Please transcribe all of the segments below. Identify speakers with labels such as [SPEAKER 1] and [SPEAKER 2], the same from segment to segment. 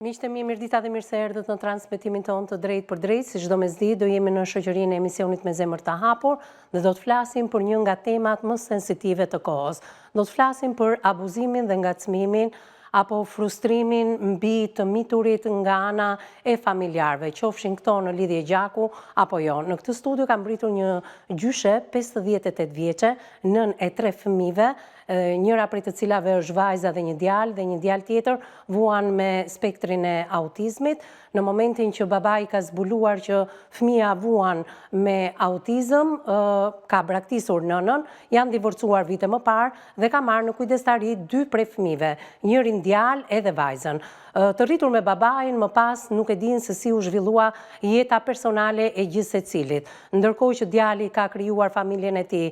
[SPEAKER 1] Miqtë e mi, mirëdita dhe mirë se erdhët në transmetimin tonë të drejtpërdrejtë, si çdo mesditë do jemi në shoqërinë e emisionit me zemër të hapur dhe do të flasim për një nga temat më sensitive të kohës. Do të flasim për abuzimin dhe ngacmimin apo frustrimin mbi të miturit nga ana e familjarëve, qofshin këto në lidhje gjaku apo jo. Në këtë studio ka mbërritur një gjyshe 58 vjeçe, nënë e tre fëmijëve, njëra prej të cilave është vajza dhe një djalë dhe një djalë tjetër vuan me spektrin e autizmit. Në momentin që babai ka zbuluar që fëmija vuan me autizëm, ka braktisur nënën, janë divorcuar vite më parë dhe ka marrë në kujdestari dy prej fëmijëve, njërin djalë edhe vajzën. Të rritur me babain, më pas nuk e dinë se si u zhvillua jeta personale e gjithsecilit. Ndërkohë që djali ka krijuar familjen e tij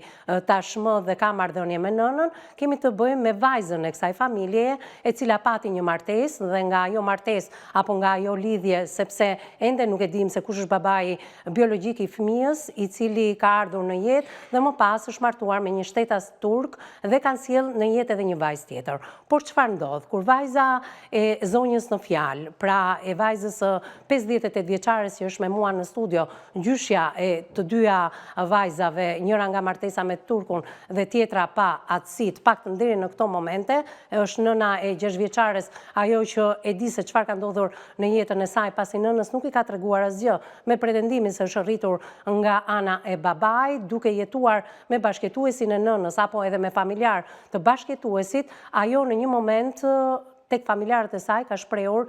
[SPEAKER 1] tashmë dhe ka marrëdhënie me nënën, kemi të bëjmë me vajzën e kësaj familjeje, e cila pati një martesë dhe nga ajo martesë apo nga ajo lidhje, sepse ende nuk e dimë se kush është babai biologjik i fëmijës, i cili ka ardhur në jetë dhe më pas është martuar me një shtetas turk dhe kanë sjellë në jetë edhe një vajzë tjetër. Por çfarë ndodh? Kur vajza e zonjës në fjalë, pra e vajzës së 58 vjeçares që është me mua në studio, gjyshja e të dyja vajzave, njëra nga martesa me turkun dhe tjetra pa atësi, të paktën deri në këto momente, është nëna e 6 vjeçares, ajo që e di se çfarë ka ndodhur në jetën e saj, pasi nënës nuk i ka treguar asgjë, me pretendimin se është rritur nga ana e babait, duke jetuar me bashkëjetuesin e nënës apo edhe me familjarë të bashkëjetuesit, ajo në një moment tek familjarët e saj ka shprehur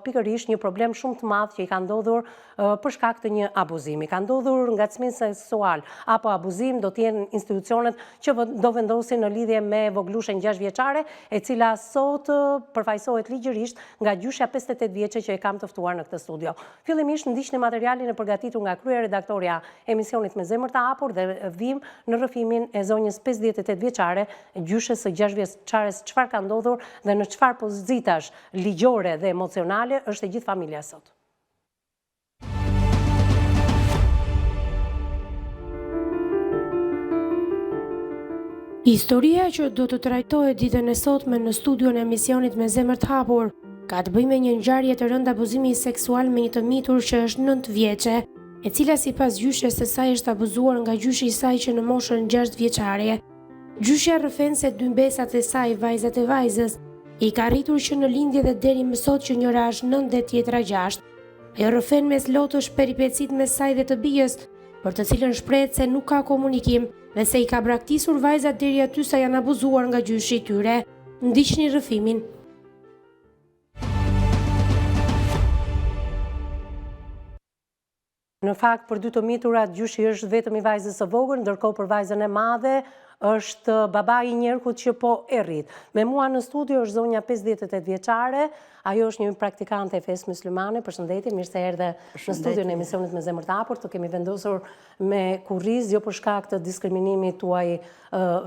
[SPEAKER 1] pikërisht një problem shumë të madh që i ka ndodhur për shkak të një abuzimi. Ka ndodhur ngacmim seksual apo abuzim do të jenë institucionet që do vendosin në lidhje me vogëlushen 6 vjeçare, e cila sot përfaqësohet ligjërisht nga gjyshja 58 vjeçe që e kam të ftuar në këtë studio. Fillimisht ndiqni materialin e përgatitur nga kryeredaktorja e emisionit me zemër të hapur dhe vijmë në rrëfimin e zonjës 58 vjeçare, gjyshes së 6 vjeçares çfarë ka ndodhur dhe në çfarë pozitash ligjore dhe emocionale është e gjithë familja sot.
[SPEAKER 2] Historia që do të trajtohet ditën e sotme në studion e emisionit me zemër të hapur, ka të bëjë me një ngjarje të rëndë abuzimi seksual me një të mitur që është 9 vjeçe, e cila sipas gjyshes së saj është abuzuar nga gjyshi i saj që në moshën 6 vjeçare. Gjyshja rrëfen se dy mbesat e saj, vajzat e vajzës, i ka rritur që në lindje dhe deri më sot që njëra është 9 dhe tjetra 6. Ajo rrëfen mes lotësh peripecitë mes saj dhe të bijës, për të cilën shprehet se nuk ka komunikim dhe se i ka braktisur vajzat deri aty sa janë abuzuar nga gjyshi i tyre. Ndiqni rrëfimin.
[SPEAKER 1] Në fakt, për dy të miturat, gjyshi është vetëm i vajzës së vogël, ndërkohë për vajzën e madhe është babai i njerkut që po e rrit. Me mua në studio është zonja 58 vjeçare, ajo është një praktikante e fesë muslimane, përshëndetje, mirë se erdhe në studion e emisionit me zemër të hapur, të kemi vendosur me kurriz, jo për shkak të diskriminimit tuaj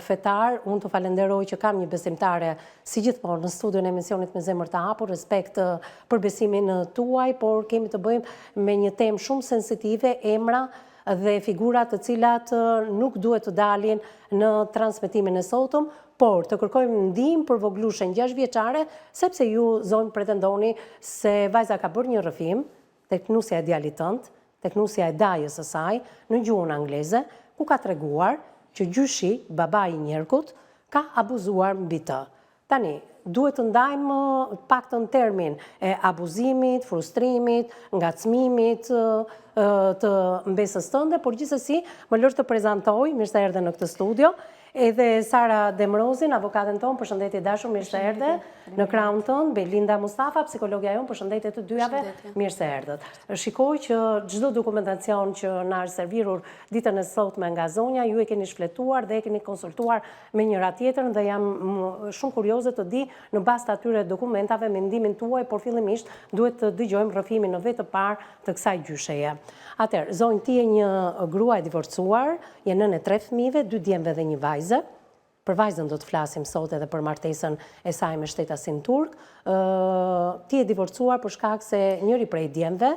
[SPEAKER 1] fetar, unë të falenderoj që kam një besimtare si gjithmonë në studion e emisionit me zemër të hapur, respekt për besimin tuaj, por kemi të bëjmë me një temë shumë sensitive, emra dhe figura të cilat nuk duhet të dalin në transmetimin e sotëm, por të kërkojmë ndihmë për vogëlushen 6 vjeçare, sepse ju zonjë pretendoni se vajza ka bërë një rrëfim, tek nusja e djalit tënd, tek nusja e dajës së saj, në gjuhën angleze, ku ka treguar që gjyshi, babai i njerkut, ka abuzuar mbi të. Tani, duhet të ndajmë të paktën termin e abuzimit, frustrimit, ngacmimit të mbesës tënde, por gjithsesi më lër të prezantoj, mirë se erdhe në këtë studio, Edhe Sara Demrozin, avokaten tonë, përshëndetje e dashur, mirë se erdhe në krahun tënd, Belinda Mustafa, psikologja jonë, përshëndetje të dyjave, mirë se erdhët. Shikoj që çdo dokumentacion që na është servirur ditën e sotme nga zonja, ju e keni shfletuar dhe e keni konsultuar me njëra tjetrën dhe jam shumë kurioze të di në bazë të atyre dokumentave mendimin tuaj, por fillimisht duhet të dëgjojmë rrëfimin në vetë të parë të kësaj gjysheje. Atëherë, zonjë, ti je një grua e divorcuar, Je nënë e tre fëmijëve, dy djemve dhe një vajze. Për vajzën do të flasim sot edhe për martesën e saj me shtetasin turk. Ti je divorcuar për shkak se njëri prej djemve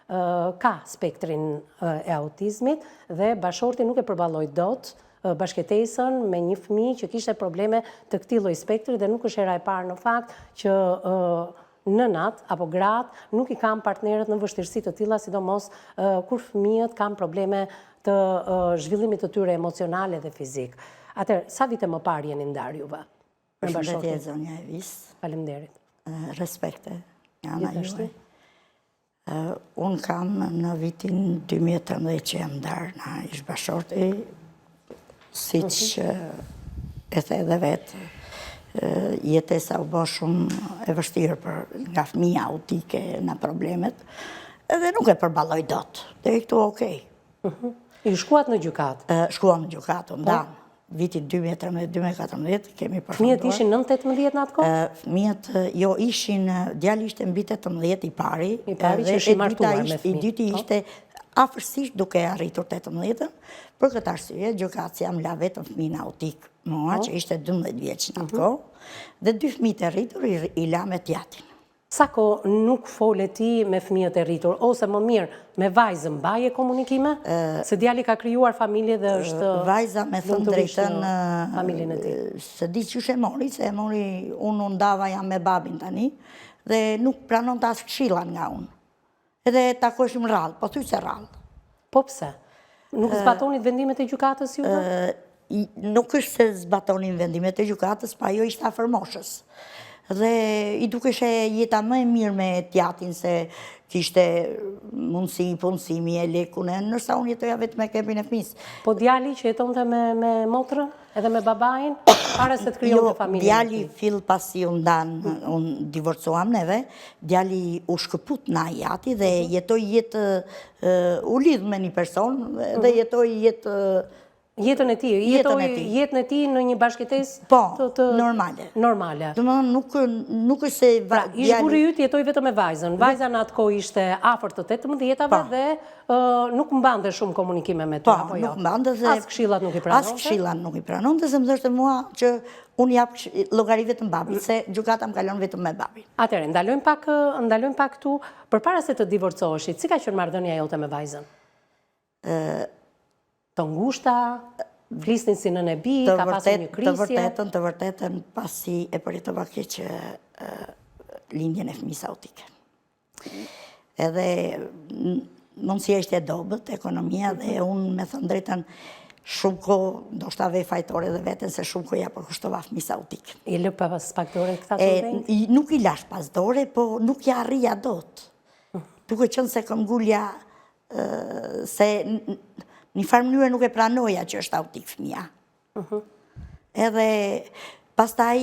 [SPEAKER 1] ka spektrin e autizmit dhe bashkëshorti nuk e përballoi dot bashkëjetesën me një fëmijë që kishte probleme të këtij lloj spektri dhe nuk është hera e parë në fakt që. Nënat apo gratë nuk i kanë partnerët në vështirësi të tilla, sidomos kur fëmijët kanë probleme të zhvillimit të tyre emocionale dhe fizik. Atëherë, sa vite më parë jeni ndarë juve?
[SPEAKER 3] Përshëndetje zonja Evis.
[SPEAKER 1] Faleminderit.
[SPEAKER 3] Respekte nga ana juaj. Unë kam në vitin 2013 që jam ndarë nga ish bashkëshorti, siç mhm. e the edhe vetë, jetesa u bo shumë e vështirë për nga fëmija autike në problemet, edhe nuk e përballoj dot, deri këtu okej.
[SPEAKER 1] Mhm. Ju shkuat në
[SPEAKER 3] gjykatë? Shkuam në gjykatë, u ndamë. Po. Vitin 2013-2014 kemi
[SPEAKER 1] përfunduar. Fëmijët ishin nën 18 në atë
[SPEAKER 3] kohë? Fëmijët, jo, ishin, djali ishte mbi 18 i pari.
[SPEAKER 1] I pari që është i martuar me
[SPEAKER 3] fëmijë. I dyti po. ishte afërsisht duke arritur 18-ën. Për këtë arsye, gjykatësja më la vetëm fëmijën autik mua, po. që ishte 12 vjeç në atë mhm. kohë, dhe dy fëmijët e rritur i la me t'jatin.
[SPEAKER 1] Sa kohë nuk fole ti me fëmijët e rritur, ose më mirë, me vajzën, mbaje komunikime? Se djali ka krijuar familje dhe është
[SPEAKER 3] Vajza me thënë të drejtën,
[SPEAKER 1] familjen e tij.
[SPEAKER 3] S'e di qysh e mori, se e mori, unë u ndava jam me babin tani, dhe nuk pranonte as këshilla nga unë. Edhe takoheshim rrallë, pothuajse rrallë.
[SPEAKER 1] Po pse? Nuk zbatonit vendimet e gjykatës
[SPEAKER 3] juve? Nuk është se zbatonim vendimet e gjykatës, pa ajo ishte afër moshës. Dhe i dukeshe jeta më e mirë me t'jatin se kishte mundësi punësimi e lekun e ndërsa unë jetoja vetëm me kempin e fëmijës.
[SPEAKER 1] Po djali që jetonte me, me motrën edhe me babain, para se të krijonte jo,
[SPEAKER 3] familjen? Jo, djali fill pasi u ndanë, u divorcuam neve, djali u shkëput nga i ati dhe mhm. jetoi jetë, u lidh me një person dhe mhm. jetoi jetë
[SPEAKER 1] Jetën e tij, jetoi jetën e tij në një bashkëjetesë
[SPEAKER 3] po, të, të normale.
[SPEAKER 1] Normale.
[SPEAKER 3] Domethënë nuk nuk është se
[SPEAKER 1] pra, ish burri yt jetoi vetëm me vajzën. Vajza në atë kohë ishte afër të 18-tave po. dhe nuk mbante shumë komunikime me ty
[SPEAKER 3] po,
[SPEAKER 1] apo jo.
[SPEAKER 3] Nuk mbante
[SPEAKER 1] dhe as këshillat nuk i pranonte.
[SPEAKER 3] As këshillat nuk i pranonte se më thoshte mua që unë jap llogari vetëm babit, se gjykata më kalon vetëm me
[SPEAKER 1] babin. Atëherë, ndalojmë pak, ndalojmë pak këtu, përpara se të divorcoheshit, si ka qenë marrëdhënia jote me vajzën? Të ngushta, flisnin si nënë e bijë, ka pasur një
[SPEAKER 3] krisje. Të vërtetën, të vërtetën, pasi e përjetova keq lindjen e fëmijës autik. Edhe mundësia ishte e dobët, ekonomia, dhe unë me thënë drejtën, shumë kohë, ndoshta vë fajtore dhe veten, se shumë kohë ia përkushtova fëmijës
[SPEAKER 1] autik. I lë pas pak dore këta të
[SPEAKER 3] mëdhenjtë? Nuk i lashë pas dore, po nuk ia arrija dot. Duke qenë se këmbëngulja se një farë mënyre nuk e pranoja që është autik fëmija. Mhm. Edhe pastaj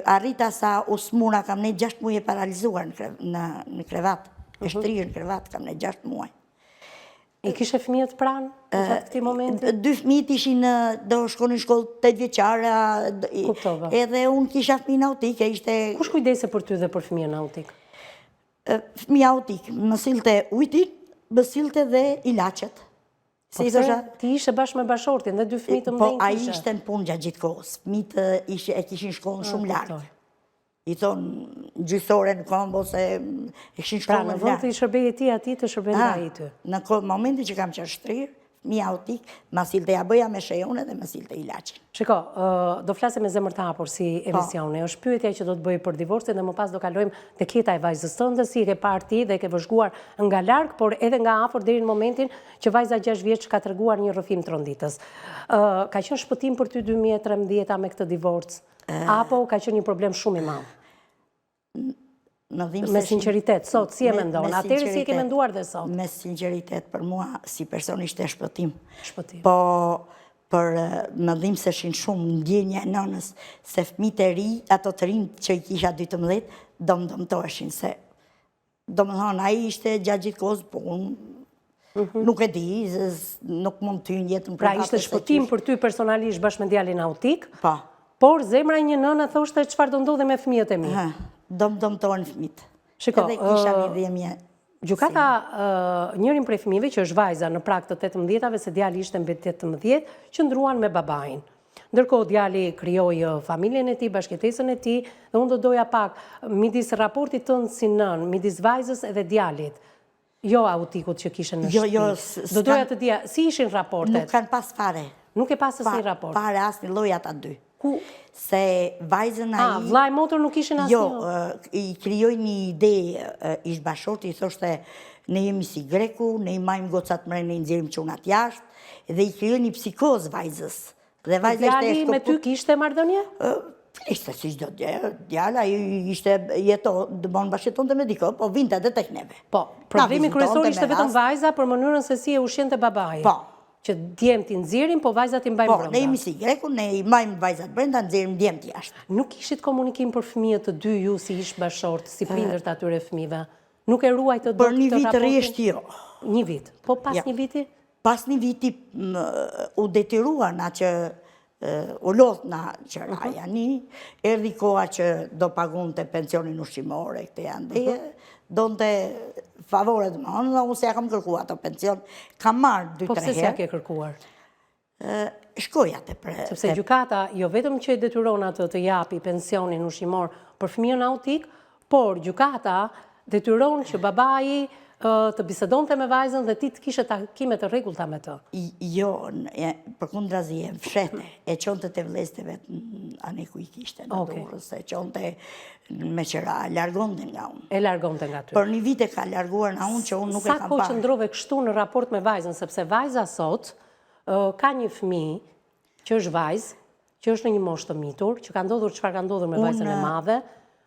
[SPEAKER 3] arrita sa u smura, kam nejt 6 muaj e paralizuar në krevat, e mhm. shtrirë në krevat, kam nejt 6
[SPEAKER 1] muaj. I kishe fëmijët pranë gjatë këtij
[SPEAKER 3] momenti? Dy fëmijët ishin, do shkonin shkollë 8 vjeçare,
[SPEAKER 1] Kuptova.
[SPEAKER 3] Edhe unë kisha fëmijën autik, e ishte...
[SPEAKER 1] Kush kujdesej për ty dhe për fëmijën autik?
[SPEAKER 3] Fëmija autik, më sillte ujtin, më sillte dhe ilaçet.
[SPEAKER 1] Po pse, ti ishe bashkë me bashkëshortin dhe dy fëmijë të
[SPEAKER 3] po, mëdhenj kishe? Po, ai ishte në punë gjatë gjithë kohës. Fëmijët e kishin shkollën shumë larg. I thonë gjysë ore në këmbë ose e
[SPEAKER 1] kishin pra, shkollën larg. Pra, në vend të i shërbeje ti atij, të shërbente ai
[SPEAKER 3] ty. Në momentin që kam qenë shtrirë, Fëmija autik, ma sillte ia bëja me shejone dhe ma sillte
[SPEAKER 1] ilaçin. Shiko, do flasim me zemër të hapur si po. emisioni. Është pyetja që do të bëj për divorcin dhe më pas do kalojmë tek jeta e vajzës tënde, si e ke parë ti dhe e ke vëzhguar nga larg, por edhe nga afër deri në momentin që vajza 6 vjeç ka treguar një rrëfim tronditës. Ka qenë shpëtim për ty 2013-a me këtë divorc? Apo ka qenë një problem shumë i madh? Me sinqeritet, sot, si e mendon? Atëherë si e ke menduar dhe sot?
[SPEAKER 3] Me sinqeritet, për mua, si person ishte shpëtim.
[SPEAKER 1] Shpëtim.
[SPEAKER 3] Po, për më dhimbseshin shumë ndjenja e nënës, se fëmijët e ri, ato të rinj që i kisha dy të mëdhenj, do më dëmtoheshin, se, domethënë, ai ishte gjatë gjithë kohës, po unë, mhm. nuk e di, nuk mund të hyj në jetën
[SPEAKER 1] pra, private. Pra ishte shpëtim për ty personalisht bashkë me djalin autik?
[SPEAKER 3] Po.
[SPEAKER 1] Por zemra e një nëne thoshte çfarë do ndodhi me fëmijët e
[SPEAKER 3] mi. Do më dëmtohen fëmijët.
[SPEAKER 1] Shiko,
[SPEAKER 3] Edhe kisha një dhimbje.
[SPEAKER 1] Gjykata njërin prej fëmijëve që është vajza në prag të 18-ave se djali ishte mbi 18, qëndruan me babain. Ndërkohë djali krijoi familjen e tij, bashkëjetesën e tij dhe unë do doja pak midis raportit tënd si nënë, midis vajzës edhe djalit. Jo autikut që kishe në
[SPEAKER 3] jo, jo,
[SPEAKER 1] shtëpi. Jo, do doja të dija, si ishin raportet?
[SPEAKER 3] Nuk kanë pas fare.
[SPEAKER 1] Nuk e pas asnjë raport.
[SPEAKER 3] Fare asnjë lloj ata dy.
[SPEAKER 1] Ku?
[SPEAKER 3] Se vajzën ai...
[SPEAKER 1] A, vlla e motër nuk ishin asnjë?
[SPEAKER 3] Jo, i krijoi një ide ish bashkëshorti, i thoshte ne jemi si greku, ne i majmë gocat mrena, i nxjerrim çunat jashtë, dhe i krijoi një psikozë vajzës.
[SPEAKER 1] Dhe vajza ishte e Djali me ty kishte marrëdhënie?
[SPEAKER 3] Ishte si çdo djalë, ai ishte jeto, domethënë bashkëjetonte me dikë, po vinte edhe tek
[SPEAKER 1] neve. Po, problemi kryesor ishte vetëm vajza për mënyrën se si e ushqente babai.
[SPEAKER 3] Po.
[SPEAKER 1] Që djemtë i nxjerrim, po vajzat i mbajmë
[SPEAKER 3] brenda. Po, ne jemi si greku, ne i mbajmë vajzat brenda, nxjerrim djemtë
[SPEAKER 1] jashtë. Nuk kishit komunikim për fëmijët të dy ju si ish bashkëshortë, si prindër të atyre fëmijëve? Nuk e ruajtët
[SPEAKER 3] dot këtë raportin? Për një vit rresht jo.
[SPEAKER 1] Një vit. Po pas jo. një viti?
[SPEAKER 3] Pas një viti u detyrua na që u lodh nga qeraja mhm. një, erdhi koha që do pagunte pensionin ushqimor e këtej andej, mhm. donte favore domethënë, dhe unë s'ia kam kërkuar ato pension, kam marrë dy,
[SPEAKER 1] po tre herë. Po pse s'ia ke kërkuar?
[SPEAKER 3] Shkoja te pre...
[SPEAKER 1] Sepse gjykata jo vetëm që e detyron atë të japi pensionin ushqimor për fëmijën autik, por gjykata detyron që babai të bisedonte me vajzën dhe ti të kishe takime të rregullta me
[SPEAKER 3] të. Jo, përkundrazi e fshehte, e çonte te vëllezërit e vet anej ku i kishte në Durrës, e çonte me qera, e largonte nga
[SPEAKER 1] unë. E largonte nga
[SPEAKER 3] ty. Për një vit e ka larguar nga unë që unë nuk e kam
[SPEAKER 1] parë. Sa kohë qëndrove kështu në raport me vajzën, sepse vajza sot ka një fëmijë që është vajzë, që është në një moshë të mitur, që ka ndodhur çfarë ka ndodhur me vajzën e madhe,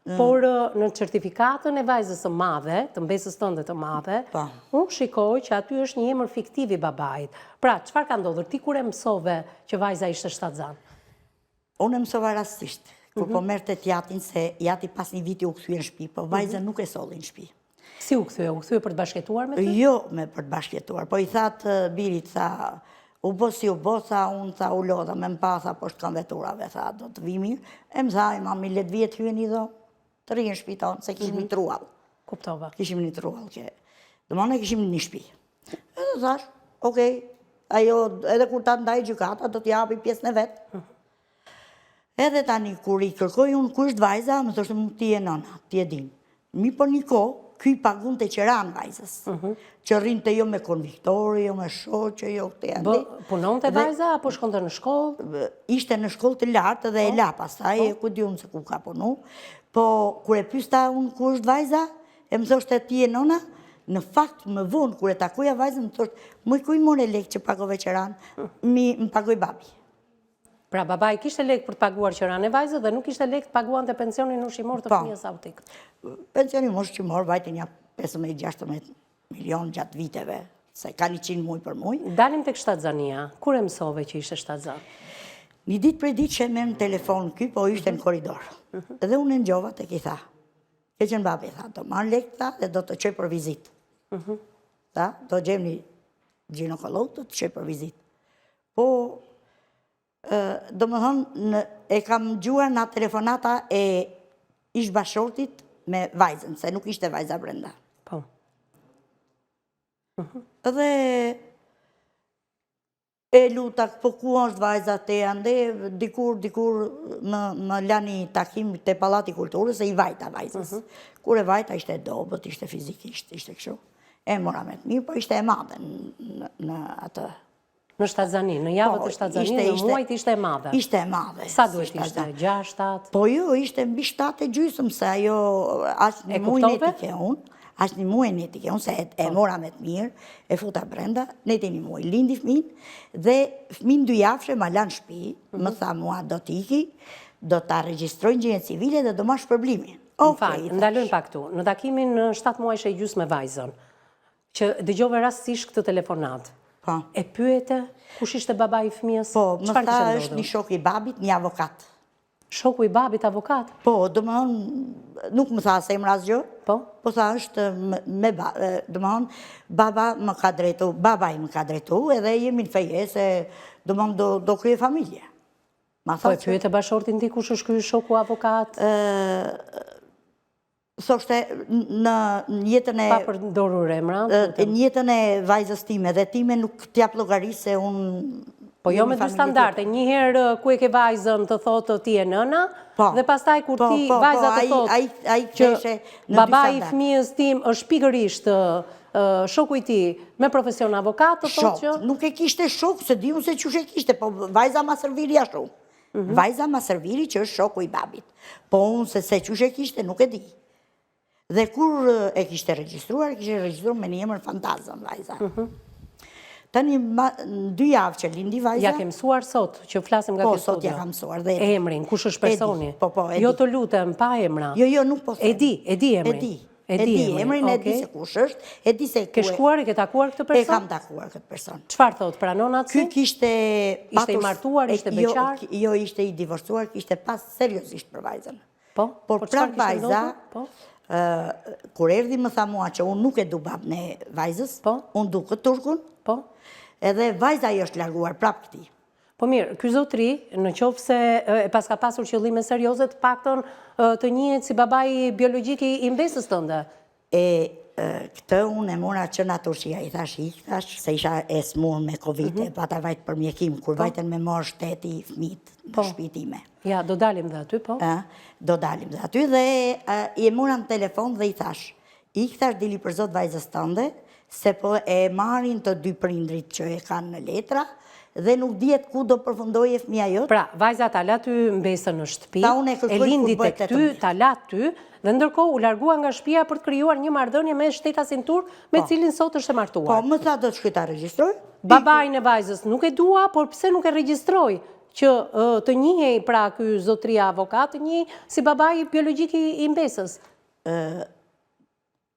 [SPEAKER 1] por në certifikatën e vajzës së madhe, të mbesës tënde të madhe, po. unë shikoj që aty është një emër fiktiv i babait. Pra, çfarë ka ndodhur? Ti kur e mësove që vajza ishte shtatzënë?
[SPEAKER 3] Unë e mësova rastësisht, kur po mhm. merrte t'jatin, se jati pas një viti u kthye në shtëpi, po vajzën mhm. nuk e solli në
[SPEAKER 1] shtëpi. Si u kthye? U kthye për të bashkëjetuar me
[SPEAKER 3] ty? Jo, me për të bashkëjetuar. Po i tha të birit, tha, u bo si u bo, tha, unë tha, u lodha, me më pa, tha, poshtë kam veturave, tha, do të vi mirë. E më tha, i mami, le të vijë të hyjë një dhomë, të rrijë në shpi tonë, se kishim një mhm.
[SPEAKER 1] truall. Kuptova.
[SPEAKER 3] Kishim një truall, që, domethënë kishim një shpi. Edhe thash, okej, ajo, edhe kur ta ndajë gjykata, do t'japi pjesën e vet. Mhm. Edhe tani, kur i kërkoj unë ku është vajza, më thoshte mu ti je nëna, ti e din. Mirëpo një kohë, ky i pagunte qeranë vajzës, mhm. që rrinte jo me konviktor, jo me shoqe, jo këtej
[SPEAKER 1] andej. Punonte vajza, apo shkonte në shkollë?
[SPEAKER 3] Ishte në shkollë të lartë dhe e po. la pastaj, po. ku di unë se ku ka punu. Po, kur e pysta unë ku është vajza, e më thoshte ti je nëna, në fakt më vonë, kur e takoja vajzën, më thoshte, moj ku i more lekë që pagove qeranë, mi më pagoi babi.
[SPEAKER 1] Pra babai kishte lekë për të paguar qeranë e vajzës dhe nuk kishte lekë të paguante pensionin ushqimor të po. fëmijës
[SPEAKER 3] autik. Pensioni ushqimor vajti nja 15-16 milion gjatë viteve, se ka 100 muj për muj.
[SPEAKER 1] Dalim tek shtatzania, kur e mësove që ishte shtatzënë?
[SPEAKER 3] Një ditë prej ditësh e merr në telefon ky, po ishte në korridor. Mhm. Dhe unë e ngjova tek i tha. Ke qenë babi, tha, do marr lekë, tha, dhe do të çoj për vizitë. Mhm. Tha, do gjejmë një gjinekolog, do të çoj për vizitë. Po, domethënë, e kam dëgjuar nga telefonata e ish bashkëshortit me vajzën, se nuk ishte vajza brenda.
[SPEAKER 1] Po.
[SPEAKER 3] Dhe e luta, po ku është vajza te ande, dikur, dikur më, më la një takim te Pallati i Kulturës e i vajta vajzës. Mhm. Kur e vajta ishte e dobët, ishte fizikisht, ishte kështu. E mora me të mirë, po ishte e madhe në, në atë
[SPEAKER 1] Në shtatzani, në javët po, e shtatzanisë, në muajt ishte e
[SPEAKER 3] madhe. Ishte e madhe.
[SPEAKER 1] Sa duhet ishte, 6,
[SPEAKER 3] 7? Po jo, ishte mbi 7 e gjysëm, se ajo as një muaj neti ke unë, as një muaj neti ke unë, se e po. mora me të mirë, e futa brenda, neti një muaj, lindi fmin, dhe fmin dy javëshe ma la në shpi, më mhm. tha mua do t'iki, do ta regjistroj në gjendje civile dhe do marr shpërblimin.
[SPEAKER 1] Më fal, ndalojmë pak këtu. Në takimin 7 muajsh e gjysmë me vajzën, Që dëgjove rastësisht këtë telefonatë.
[SPEAKER 3] Po.
[SPEAKER 1] E pyete kush ishte babai i
[SPEAKER 3] fëmijës? Po, më tha është një shok i babit, një avokat.
[SPEAKER 1] Shoku i babit avokat?
[SPEAKER 3] Po, domethënë, nuk më tha as emra asgjë.
[SPEAKER 1] Po?
[SPEAKER 3] Po tha është me, domethënë, baba më ka drejtu, babai më ka drejtu, edhe jemi në fejesë, domethënë, do, do kryej familje.
[SPEAKER 1] Ma tha po e pyete bashkëshortin ti kush është ky shoku avokat?
[SPEAKER 3] Thoshte në jetën e...
[SPEAKER 1] Pa përdorur emra?
[SPEAKER 3] Në jetën e vajzës time dhe time nuk t'jap llogari se unë...
[SPEAKER 1] Po jo me dy standarde, një herë ku e ke vajzën të thotë ti je nëna, po. dhe pastaj kur po, ti po, vajza të thotë që babai i fëmijës tim është pikërisht shoku i tij me profesion avokat të thotë që...
[SPEAKER 3] Shok, nuk e kishte shok, s'e di unë se qysh e kishte, po vajza ma serviri ashtu. Mhm. Vajza ma serviri që është shoku i babit. Po unë se se qysh e kishte, nuk e di. Dhe kur e kishte regjistruar, e kishte regjistruar me një emër fantazëm vajza. Mhm. Tani, në dy javë që lindi vajza...
[SPEAKER 1] Ia ke mësuar sot, që flasim nga
[SPEAKER 3] po,
[SPEAKER 1] kjo studio.
[SPEAKER 3] Po, sot ia kam mësuar. Dhe
[SPEAKER 1] Emrin, kush është personi?
[SPEAKER 3] Po, po, e
[SPEAKER 1] jo, di. Jo të lutem, pa emra.
[SPEAKER 3] Jo, jo, nuk po
[SPEAKER 1] them. E di, e di emrin.
[SPEAKER 3] E di. E di emrin, e di se kush është, e di se
[SPEAKER 1] ku Ke shkuar e ke takuar këtë person?
[SPEAKER 3] E kam takuar këtë person.
[SPEAKER 1] Çfarë thotë, pranon
[SPEAKER 3] atë? Ky kishte
[SPEAKER 1] Ishte i martuar, ishte
[SPEAKER 3] jo,
[SPEAKER 1] beqar?
[SPEAKER 3] Jo, ishte i divorcuar, kishte pas seriozisht për vajzën.
[SPEAKER 1] Po,
[SPEAKER 3] por
[SPEAKER 1] po çfarë
[SPEAKER 3] prap vajza,
[SPEAKER 1] po?
[SPEAKER 3] kur erdhi më tha mua që unë nuk e du babën e vajzës,
[SPEAKER 1] po?
[SPEAKER 3] unë du këtë turkun,
[SPEAKER 1] po?
[SPEAKER 3] edhe vajza i është larguar prap këtij.
[SPEAKER 1] Po mirë, ky zotri, në qoftë se e paska pasur qëllime serioze, të paktën të njihet si babai biologjik i mbesës tënde.
[SPEAKER 3] E këtë unë e mora që nga Turqia, i thash ik, thash, se isha e smur me Covid, mhm. e pata vajt për mjekim, kur po. vajtën me morë shteti fmit në
[SPEAKER 1] po.
[SPEAKER 3] shpi time.
[SPEAKER 1] Ja, do dalim dhe aty, po?
[SPEAKER 3] Do dalim dhe aty, dhe i e mora në telefon dhe i thash, ik, thash, dili për zot vajzës tënde, se po e marrin të dy prindrit që e kanë në letra, dhe nuk dihet ku do përfundojë fëmija
[SPEAKER 1] jot. Pra, vajza ta la ty mbesën në shtëpi, e lindi tek ty, ta la ty, dhe ndërkohë u largua nga shtëpia për të krijuar një marrëdhënie me shtetasin turk, me
[SPEAKER 3] po.
[SPEAKER 1] cilin sot është e martuar.
[SPEAKER 3] Po, më tha do të shkoj ta regjistroj.
[SPEAKER 1] Babain e vajzës nuk e dua, por pse nuk e regjistroi që të njihej pra ky zotria avokat, të njihej si babai biologjik i mbesës?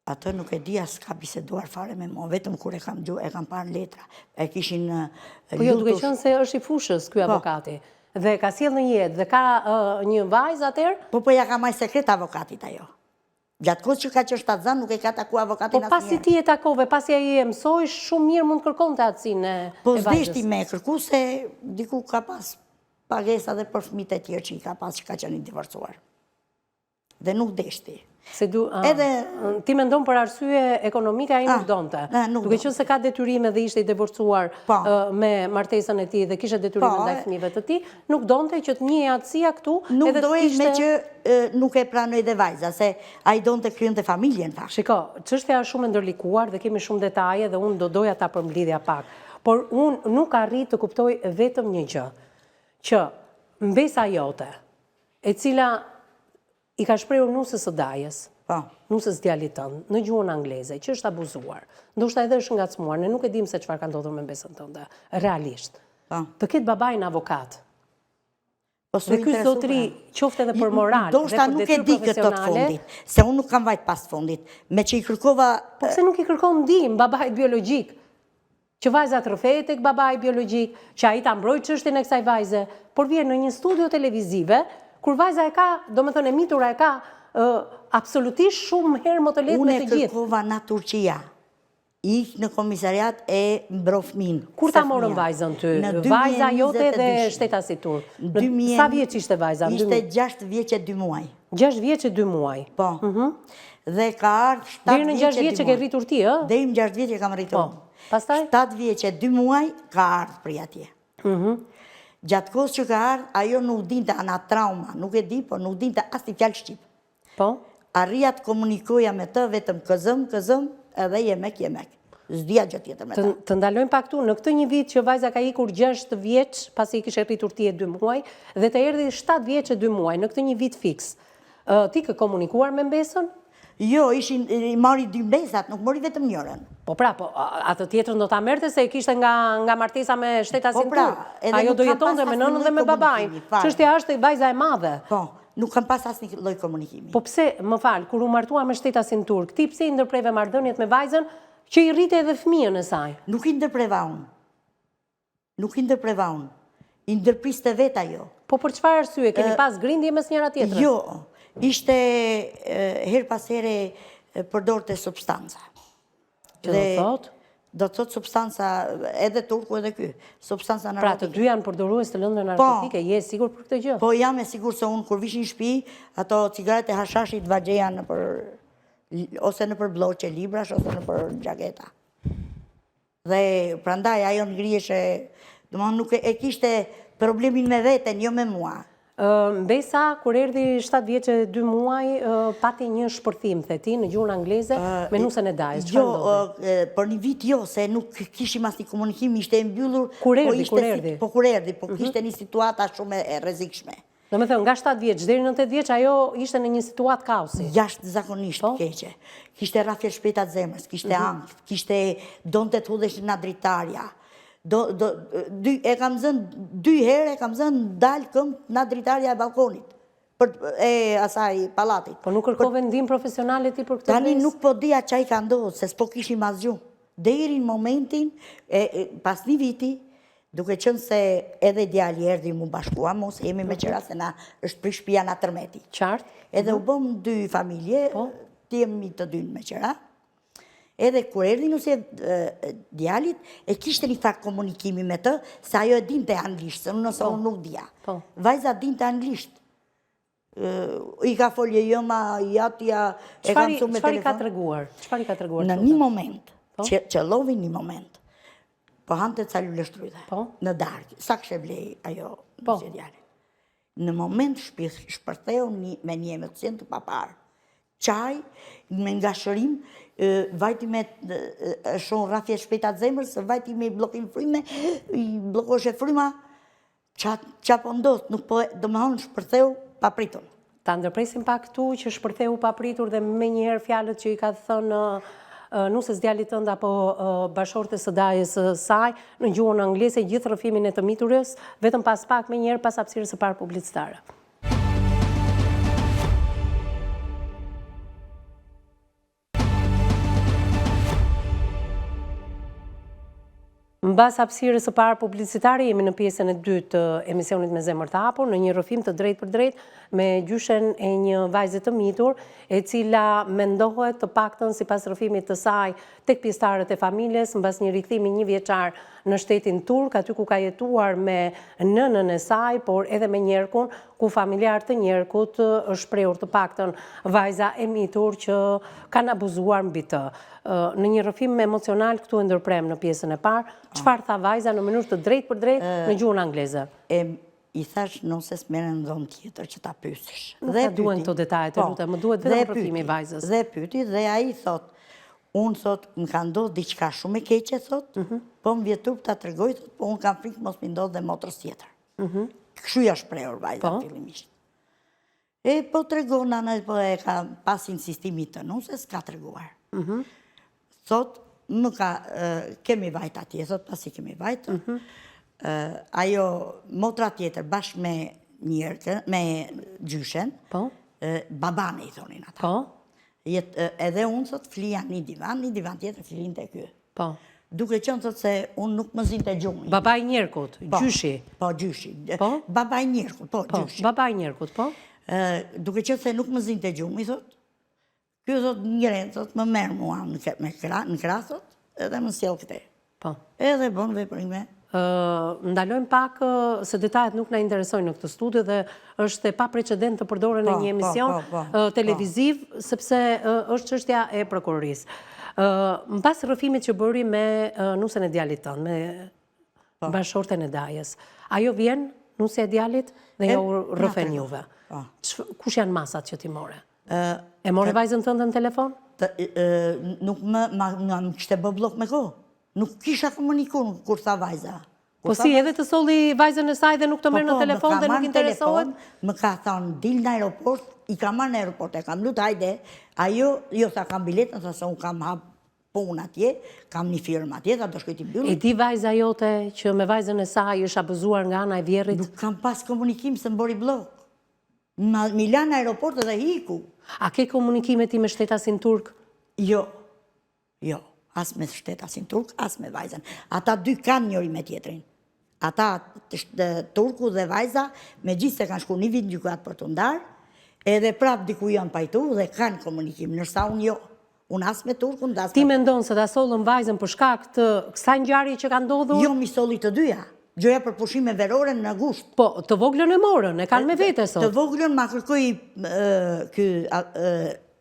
[SPEAKER 3] Atë nuk e di as ka biseduar fare me mua, vetëm kur e kam dëgju, e kam parë letra. E kishin
[SPEAKER 1] Po jo, duke qenë se është i fushës ky po. avokati dhe ka sjellë në jetë dhe ka një vajzë atëherë?
[SPEAKER 3] Po po ja ka majt sekret avokatit ajo. Gjatë kohës që ka qenë shtatzënë nuk e ka taku avokatin
[SPEAKER 1] asnjëherë. Po pasi ti e takove, pasi ai e mësoi, shumë mirë mund të kërkonte atësinë e
[SPEAKER 3] vajzës. Po s'deshti me e kërku se diku ka pas pagesa dhe për fëmijët e tjerë që i ka pas që ka qenë i divorcuar. Dhe nuk
[SPEAKER 1] deshti. Se du, Edhe ti mendon për arsye ekonomike ai nuk donte. Duke qenë se ka detyrime dhe ishte i divorcuar po. me martesën e tij dhe kishte detyrime po, ndaj fëmijëve të tij, nuk donte që të njihej atësia këtu
[SPEAKER 3] nuk edhe të kishte meqë nuk e pranoi dhe vajza, se ai donte krijonte familjen
[SPEAKER 1] fakt. Shiko, çështja është shumë e ndërlikuar dhe kemi shumë detaje dhe unë do doja ta përmblidhja pak. Por unë nuk arrij të kuptoj vetëm një gjë, që mbesa jote, e cila i ka shprehur nuses së dajës,
[SPEAKER 3] po.
[SPEAKER 1] nuses djalit tënd, në gjuhën angleze, që është abuzuar. Ndoshta edhe është ngacmuar, ne nuk e dimë se çfarë ka ndodhur me mbesën tënde, realisht.
[SPEAKER 3] Po.
[SPEAKER 1] Të ketë babain avokat.
[SPEAKER 3] Po
[SPEAKER 1] dhe ky zotri, qoftë edhe për moral, dhe
[SPEAKER 3] për nuk e di këtë të fundit, se unë nuk kam vajt pas fundit, meqë i kërkova...
[SPEAKER 1] Po pse nuk i kërkon ndihmë babait biologjik? Që vajza të rrëfejë tek babai biologjik, që ai ta mbrojë çështjen e kësaj vajze, por vjen në një studio televizive, kur vajza e ka, domethënë e mitura e ka absolutisht shumë herë më të lehtë me të
[SPEAKER 3] gjithë. Unë e kërkova nga Turqia. Ik në komisariat e mbro
[SPEAKER 1] fëmijën. Kur ta morën vajzën ty? Vajza jote dhe shtetasi turk. Sa vjeç ishte vajza?
[SPEAKER 3] Ishte 6 vjeç e 2
[SPEAKER 1] muaj. 6 vjeç e 2 muaj.
[SPEAKER 3] Po. Mhm. Dhe ka ardhë 7
[SPEAKER 1] vjeç e 2 muaj. Deri në 6 vjeç e ke rritur ti, ë?
[SPEAKER 3] Deri në 6 vjeç e kam rritur.
[SPEAKER 1] Po. Pastaj?
[SPEAKER 3] 7 vjeç e 2 muaj ka ardhë prej atje.
[SPEAKER 1] Mhm.
[SPEAKER 3] Gjatë kohës që ka ardhë, ajo nuk dinte a nga trauma, nuk e di, po nuk dinte asnjë fjalë
[SPEAKER 1] shqip. Po?
[SPEAKER 3] Arrija të komunikoja me të vetëm kızım, kızım, edhe yemek, yemek. S'dija gjë tjetër me
[SPEAKER 1] të. Të ndalojmë pak këtu, në këtë një vit që vajza ka ikur 6 vjeç, pasi i kishe rritur ti e 2 muaj, dhe të erdhi 7 vjeç e 2 muaj, në këtë një vit fiks. Ti ke komunikuar me
[SPEAKER 3] mbesën? Jo, ishin, i mori dy mbesat, nuk mori vetëm
[SPEAKER 1] njërën. Po pra, po, atë tjetrën do ta merrte se e kishte nga, nga martesa me shtetasin
[SPEAKER 3] po pra,
[SPEAKER 1] turk. Ajo do jetonte me nënën dhe me babain. Çështja është vajza e madhe.
[SPEAKER 3] Po, nuk kam pas asnjë lloj komunikimi.
[SPEAKER 1] Po pse, më fal, kur u martua me shtetasin turk, ti pse i ndërpreve marrëdhëniet me vajzën që i rrite edhe fëmijën e saj?
[SPEAKER 3] Nuk i ndërpreva unë. Nuk i ndërpreva unë. I ndërpriste vetë ajo.
[SPEAKER 1] Po për çfarë arsye, keni pas grindje mes njëra tjetrës?
[SPEAKER 3] Jo, ishte herë pas here përdorte substanca.
[SPEAKER 1] Që do të thotë?
[SPEAKER 3] Do të thotë substanca edhe turku edhe ky, substanca
[SPEAKER 1] narkotike. Pra të dy janë përdorues të lëndëve po. narkotike, je e sigurt për këtë
[SPEAKER 3] gjë? Po jam e sigurt se unë kur vishin në shtëpi, ato cigaret e hashashit ua gjeja nëpër ose nëpër blloqe librash ose nëpër xhaketa. Dhe prandaj ajo ngriheshe, domethënë nuk e kishte problemin me veten, jo me
[SPEAKER 1] mua. Mbesa, kur erdhi 7 vjeç e 2 muaj, pati një shpërthim, the ti, në gjuhën angleze, me nusen e dajës.
[SPEAKER 3] Jo, për një vit jo, se nuk kishim asnjë komunikim, ishte e mbyllur.
[SPEAKER 1] Kur po erdhi, kur erdhi?
[SPEAKER 3] Po kur erdhi, po mhm. kishte një situata shumë e rrezikshme.
[SPEAKER 1] Domethënë, nga 7 vjeç deri në 8 vjeç, ajo ishte në një situatë
[SPEAKER 3] kaosi. Jashtëzakonisht po? keqe. Kishte rrahje të shpejta të zemrës, kishte mhm. ankth, kishte donte të hudheshe nga dritarja. Do, do, dy, e kam zënë, dy herë e kam zënë dalë këmbë nga dritarja e ballkonit, për, e asaj pallatit.
[SPEAKER 1] Po nuk kërkove ndihmë profesionale ti për këtë
[SPEAKER 3] Tani nuk po dija ça i ka ndodhur, se s'po kishim asgjë. Deri në momentin, e, pas një viti, Duke qenë se edhe djali erdhi m'u bashkua, mos jemi me qera se na është prish shpia nga tërmeti.
[SPEAKER 1] Qartë.
[SPEAKER 3] Edhe u bëmë dy familje, po. të jemi të dy me qera. Edhe kur erdhi nusja e djalit, e kishte një farë komunikimi me të, se ajo e dinte anglisht, se unë nëse po. unë nuk dija. Po. Vajza dinte anglisht. I ka folë e jëma, i atja,
[SPEAKER 1] e ka mësu me telefon. Çfarë i ka treguar? Çfarë i ka
[SPEAKER 3] treguar? Në një moment, po? që qëllovi një moment, po hante ca luleshtrydhe, po? në darkë, sa kishte ble ajo po. nusja e djalit. Në moment shpërtheu me një emocion të paparë. Qaj, me ngashërim, vajti me shumë rrahje shpejta të zemrës, vajti me bllokim fryme, i bllokoheshe fryma, Ça, ça po ndodh, nuk po, domethënë shpërtheu papritur.
[SPEAKER 1] Ta ndërpresim pak këtu që shpërtheu papritur dhe menjëherë fjalët që i ka thënë nuses djalit tënd apo bashkëshortes së dajës së saj në gjuhën angleze gjithë rrëfimin e të miturës, vetëm pas pak menjëherë pas hapësirës së parë publicitare. Mbas hapësirës së parë publicitare jemi në pjesën e dytë të emisionit me zemër të hapur, në një rrëfim të drejtpërdrejtë me gjyshen e një vajze të mitur, e cila mendohet të paktën sipas rrëfimit të saj tek pjesëtarët e familjes mbas një rikthimi njëvjeçar në shtetin turk, aty ku ka jetuar me nënën e saj, por edhe me njerkun, ku familjarë të njerkut është shprehur të paktën vajza e mitur që kanë abuzuar mbi të. Në një rrëfim emocional këtu e ndërpremë në pjesën e parë, çfarë tha vajza në mënyrë të drejtpërdrejtë në gjuhën
[SPEAKER 3] angleze? I thashë nuses merre në dhomë tjetër që ta
[SPEAKER 1] pyesësh. Nuk na duhen këto detaje, të po, lutem, më duhet vetëm rrëfimi i vajzës.
[SPEAKER 3] Dhe pyeti dhe ai thotë, unë thotë, më ka ndodhur diçka shumë e keqe thotë, mhm. po më vjen turp ta tregoj thotë, po unë kam frikë mos m'i ndodh dhe motrës tjetër. Mhm. Kështu ja shprehur vajza po. fillimisht. E po tregon nana, po e ka pas insistimit të nuses, ka treguar. Mhm. Thot, më ka, kemi vajt atje, thot, pasi kemi vajt, mhm. ajo motra tjetër bashkë me njerkën, me gjyshen, po. babane i thonin ata. Po. Edhe unë, thot, flija një divan, një divan tjetër flinte ky.
[SPEAKER 1] Po.
[SPEAKER 3] Duke qenë thot se unë nuk më zinte
[SPEAKER 1] gjumi. Baba i njerkut, po, gjyshi.
[SPEAKER 3] Po, gjyshi. Po? Baba i njerkut, po, po, gjyshi.
[SPEAKER 1] Baba i njerkut, po?
[SPEAKER 3] Duke qenë se nuk më zinte gjumi, thot, ky thot ngre, thot, më merr mua në, me krah, në krah, thot, edhe më sjell këtej.
[SPEAKER 1] Po.
[SPEAKER 3] Edhe bën veprime.
[SPEAKER 1] Ndalojmë pak se detajet nuk na interesojnë në këtë studio dhe është e paprecedent të përdoren në po, një po, emision po, televiziv, sepse është çështja e prokurorisë. Mbas rrëfimit që bëri me nusen e djalit tënd, me bashkëshorten e dajës, ajo vjen nusja e djalit dhe ju rrëfen juve. Kush janë masat që ti more? E more vajzën tënde në telefon?
[SPEAKER 3] Nuk më, më kishte bë bllok me kohë. Nuk kisha komuniku kur tha vajza.
[SPEAKER 1] Po si, edhe të solli vajzën e saj dhe nuk të po, merr në po, telefon dhe nuk interesohet?
[SPEAKER 3] Më ka thonë, dil në aeroport, i kam marrë në aeroport, e kam lutë, hajde, ajo, jo, tha, kam biletën, tha, se unë kam hap punë atje, kam një firmë atje, tha, do shkoj t'i
[SPEAKER 1] mbyll. E di vajza jote që me vajzën e saj është abuzuar nga ana e vjehrrit?
[SPEAKER 3] Nuk kam pas komunikim se më bëri bllok. M'i la në aeroport dhe iku.
[SPEAKER 1] A ke komunikime ti me shtetasin turk?
[SPEAKER 3] Jo. Jo, as me shtetasin turk, as me vajzën. Ata dy kanë njëri me tjetrin. Ata, turku dhe vajza, megjithëse kanë shku një vit në gjykatë për t'u ndarë, edhe prapë diku janë pajtu dhe kanë komunikim, ndërsa unë jo. Unë as me turkun
[SPEAKER 1] dhe as me... Ti mendon se ta sollën vajzën për shkak të kësaj ngjarje që ka
[SPEAKER 3] ndodhur? Jo, m'i solli të dyja. Gjoja për pushime verore në
[SPEAKER 1] gusht. Po, të voglën e morën, e kanë me vete
[SPEAKER 3] sot. Të voglën ma kërkoi ky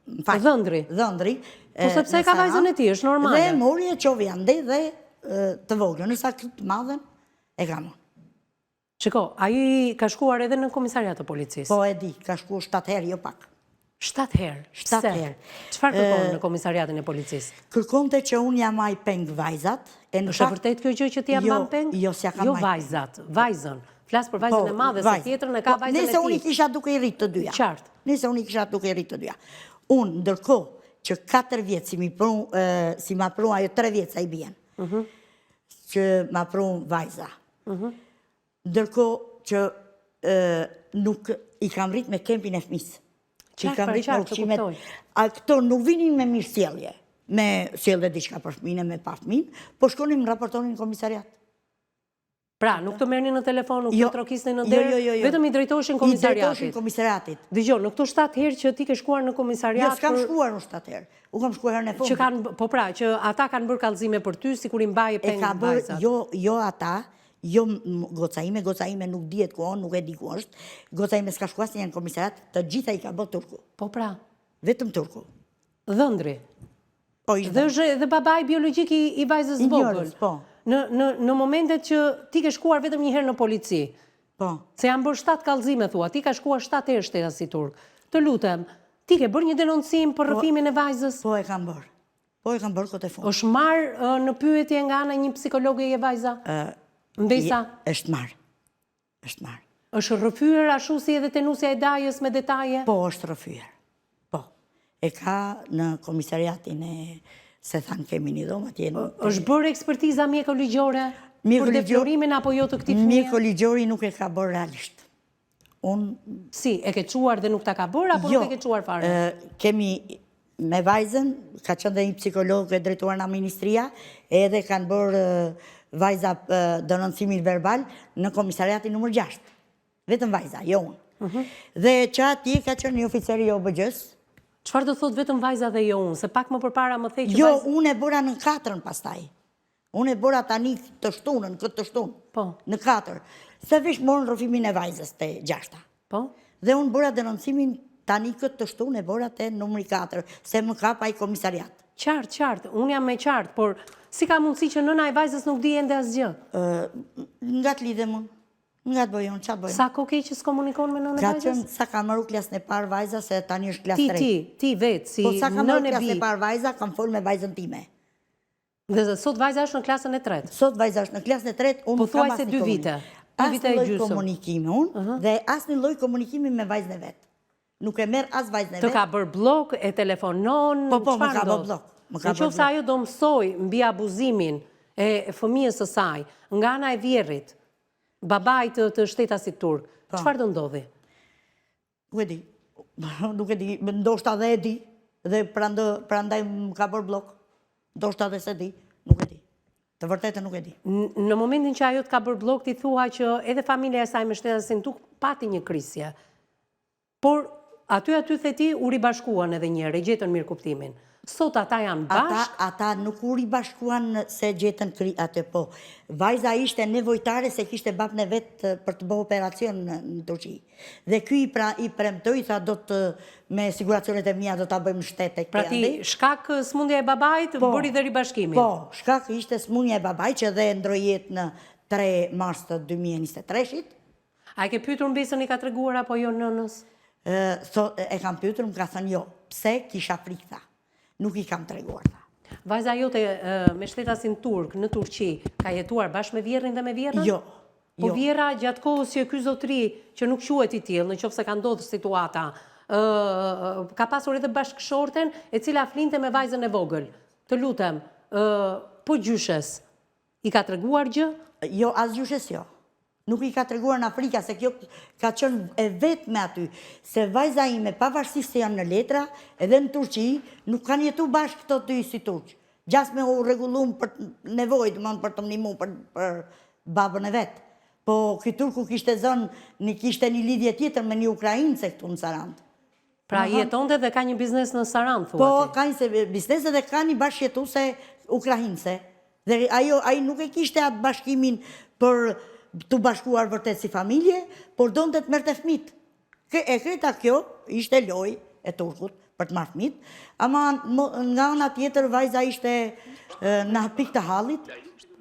[SPEAKER 1] Më fal. Dhëndri.
[SPEAKER 3] Dhëndri.
[SPEAKER 1] Po sepse e ka vajzën e tij, është normale.
[SPEAKER 3] Dhe mori e çovi andej dhe të voglën, ndërsa këtë të madhen e kam unë.
[SPEAKER 1] Shiko, ai ka shkuar edhe në komisariat të policisë.
[SPEAKER 3] Po e di, ka shkuar 7 herë, jo pak.
[SPEAKER 1] 7 herë?
[SPEAKER 3] 7 herë.
[SPEAKER 1] Çfarë kërkon në komisariatin e policisë?
[SPEAKER 3] Kërkonte që unë ia maj peng vajzat.
[SPEAKER 1] Është e vërtetë kjo gjë që ti ia jo, mban peng?
[SPEAKER 3] Jo, s'ia kam
[SPEAKER 1] Jo vajzat, vajzën. Flas për vajzën po, e madhe, se tjetrën e ka po, vajzën e tij.
[SPEAKER 3] Nëse unë i kisha duke i rritë të dyja.
[SPEAKER 1] Qartë.
[SPEAKER 3] Nëse unë i kisha duke i rritë të dyja. Unë, ndërkohë, që 4 vjet, si, mi pru, si ma pru, ajo 3 vjet sa i bien, mhm. që ma pru vajza. Mhm. Ndërkohë që nuk i kam rrit me kempin e fëmisë.
[SPEAKER 1] I kam rrit me ushqimet.
[SPEAKER 3] A këto nuk vinin me mirësjellje, me sjellje diçka për fëminë, me pa fëminë, po shkonin më raportonin në komisariat.
[SPEAKER 1] Pra, nuk të merrnin në telefon, nuk jo, të trokisnin në jo, derë, jo, vetëm i drejtoheshin komisariatit.
[SPEAKER 3] I drejtoheshin komisariatit.
[SPEAKER 1] Dëgjo, në këto 7 herë që ti ke shkuar në komisariat...
[SPEAKER 3] Jo, s'kam shkuar në 7 herë. Unë kam shkuar herën e
[SPEAKER 1] fundit. Që kanë, po pra, që ata kanë bërë kallëzime për ty, sikur i mbaje peng
[SPEAKER 3] vajzat. Jo, jo ata, jo goca ime, goca ime nuk dihet ku on, nuk e di ku është. Goca ime s'ka shkuar asnjëherë në komisariat, të gjitha i ka bërë turku.
[SPEAKER 1] Po pra.
[SPEAKER 3] Vetëm turku.
[SPEAKER 1] Dhëndri.
[SPEAKER 3] Po, ish
[SPEAKER 1] Dhe është edhe babai biologjik i, i vajzës
[SPEAKER 3] I
[SPEAKER 1] vogël.
[SPEAKER 3] njërës, po.
[SPEAKER 1] Në, në, në momentet që ti ke shkuar vetëm një herë në polici,
[SPEAKER 3] Po.
[SPEAKER 1] se janë bërë 7 kallëzime thua, ti ka shkuar 7 herë shtetasi turk. Të lutem, ti ke bërë një denoncim për rrëfimin e vajzës?
[SPEAKER 3] Po e kam bërë. Po e kam bërë kohët e
[SPEAKER 1] fundit. Është marrë ë, në pyetje nga ana e një psikologeje vajza? Mbesa?
[SPEAKER 3] Është marrë. Është marrë.
[SPEAKER 1] Është rrëfyer ashtu si edhe te nusja e dajës me detaje?
[SPEAKER 3] Po, është rrëfyer. Po. E ka në komisariatin e se thanë kemi një dhomë atje.
[SPEAKER 1] Është bërë ekspertiza mjeko-ligjore për deflorimin apo jo të këtij
[SPEAKER 3] fëmije? Mjeko-ligjori nuk e ka bërë realisht.
[SPEAKER 1] Unë... Si, e ke çuar dhe nuk ta ka bërë, apo nuk e ke çuar
[SPEAKER 3] fare? Jo, kemi me vajzën, ka qenë dhe një psikolog e drejtuar nga ministria, edhe kanë bërë vajza denoncimin verbal në komisariatin numër 6. Vetëm vajza, jo unë. Mhm. Dhe që atje ka qenë një oficer i OBGJ-së.
[SPEAKER 1] Çfarë do thotë vetëm vajza dhe jo unë? Se pak më përpara më the që
[SPEAKER 3] jo, vajza... Jo, unë e bëra në katrën pastaj. Unë e bëra tani të shtunën, këtë të shtunë.
[SPEAKER 1] Po.
[SPEAKER 3] Në katër. Se veç morën rrëfimin e vajzës te gjashta.
[SPEAKER 1] Po.
[SPEAKER 3] Dhe unë bëra denoncimin tani këtë të shtunë e bëra te numri 4, se më kap ai komisariat.
[SPEAKER 1] Qartë, qartë, unë jam e qartë, por si ka mundësi që nëna e vajzës nuk di ende asgjë?
[SPEAKER 3] Nga të lidhem unë, nga të bëj unë, ça të bëj
[SPEAKER 1] unë? Sa kohë ke që s'komunikon me nënën e
[SPEAKER 3] vajzës? Ka qenë, sa ka mbaru klasën e parë vajza, se tani është klasë
[SPEAKER 1] 3. Ti, ti, ti vetë, si
[SPEAKER 3] nënë e bijë. Po sa ka mbaru klasën e parë vajza, kam folë me vajzën time.
[SPEAKER 1] Dhe sot vajza është në klasën e tretë.
[SPEAKER 3] Sot vajza është në klasën e tretë, unë
[SPEAKER 1] kam asnjë dy vite.
[SPEAKER 3] Dy vite e gjysmë. komunikimi unë dhe asnjë lloj komunikimi me vajzën e vet. Nuk e merr as vajzën e
[SPEAKER 1] vet. Të ka bërë bllok, e telefonon,
[SPEAKER 3] po, po, më ka bërë bllok.
[SPEAKER 1] Në qoftë se ajo do mësojë mbi abuzimin e fëmijës së saj, nga ana e vjehrrit, babait të, të shtetasit turk, po. çfarë do ndodhi?
[SPEAKER 3] Nuk e di. Nuk e di, ndoshta dhe e di, dhe prandaj më ka bërë bllok. Ndoshta dhe s'e di, nuk e di. Të vërtetën nuk e di.
[SPEAKER 1] Në momentin që ajo të ka bërë bllok, ti thua që edhe familja e saj me shtetasin turk pati një krisje. Por aty aty the ti u ribashkuan edhe një herë, e gjetën mirëkuptimin. Sot ata janë
[SPEAKER 3] bashkë. Ata, ata nuk u ribashkuan se gjetën kri atë po. Vajza ishte nevojtare se kishte babën e vet për të bërë operacion në, në Turqi. Dhe ky i pra i premtoi tha do të me siguracionet e mia do ta bëjmë shtet
[SPEAKER 1] e Pra ti shkak sëmundja e babait po, bëri dhe ribashkimin.
[SPEAKER 3] Po, shkak ishte sëmundja e babait që dhe ndërroi jetë në 3 mars të 2023-shit.
[SPEAKER 1] A e ke pyetur mbesën i ka treguar apo jo
[SPEAKER 3] nënës? E kam pyetur, më ka thënë jo. Pse kisha frikë tha. Nuk i kam treguar
[SPEAKER 1] tha. Vajza jote me shtetasin turk në Turqi ka jetuar bashkë me vjehrrin dhe me
[SPEAKER 3] vjehrrën? Jo.
[SPEAKER 1] Po jo. Vjehrra gjatë kohës që ky zotri që nuk quhet i tillë, në qoftë se ka ndodhur situata, ë ka pasur edhe bashkëshorten e cila flinte me vajzën e vogël. Të lutem, ë po gjyshes I ka treguar
[SPEAKER 3] gjë? Jo, as gjyshes jo. Nuk i ka treguar nga frika, se kjo ka qenë e vetme aty. Se vajza ime, pavarësisht se janë në letra, edhe në Turqi, nuk kanë jetu bashkë këto dy si turq. Gjasme u rregullun për nevojë, domethënë për të më ndihmu për, për babën e vet. Po ky turku kishte zënë, një kishte një lidhje tjetër me një ukrainse këtu në
[SPEAKER 1] Sarandë. Pra jetonte dhe ka një biznes në Sarandë,
[SPEAKER 3] thua po, ti? Po, ka një biznes dhe ka një bashkëjetuse ukrainse. Dhe ajo, ai nuk e kishte atë bashkimin për t'u bashkuar vërtet si familje, por donte të merrte fëmijët. E krejta kjo ishte lojë e turkut për të marrë fëmijët, ama nga ana tjetër vajza ishte në pikë të hallit.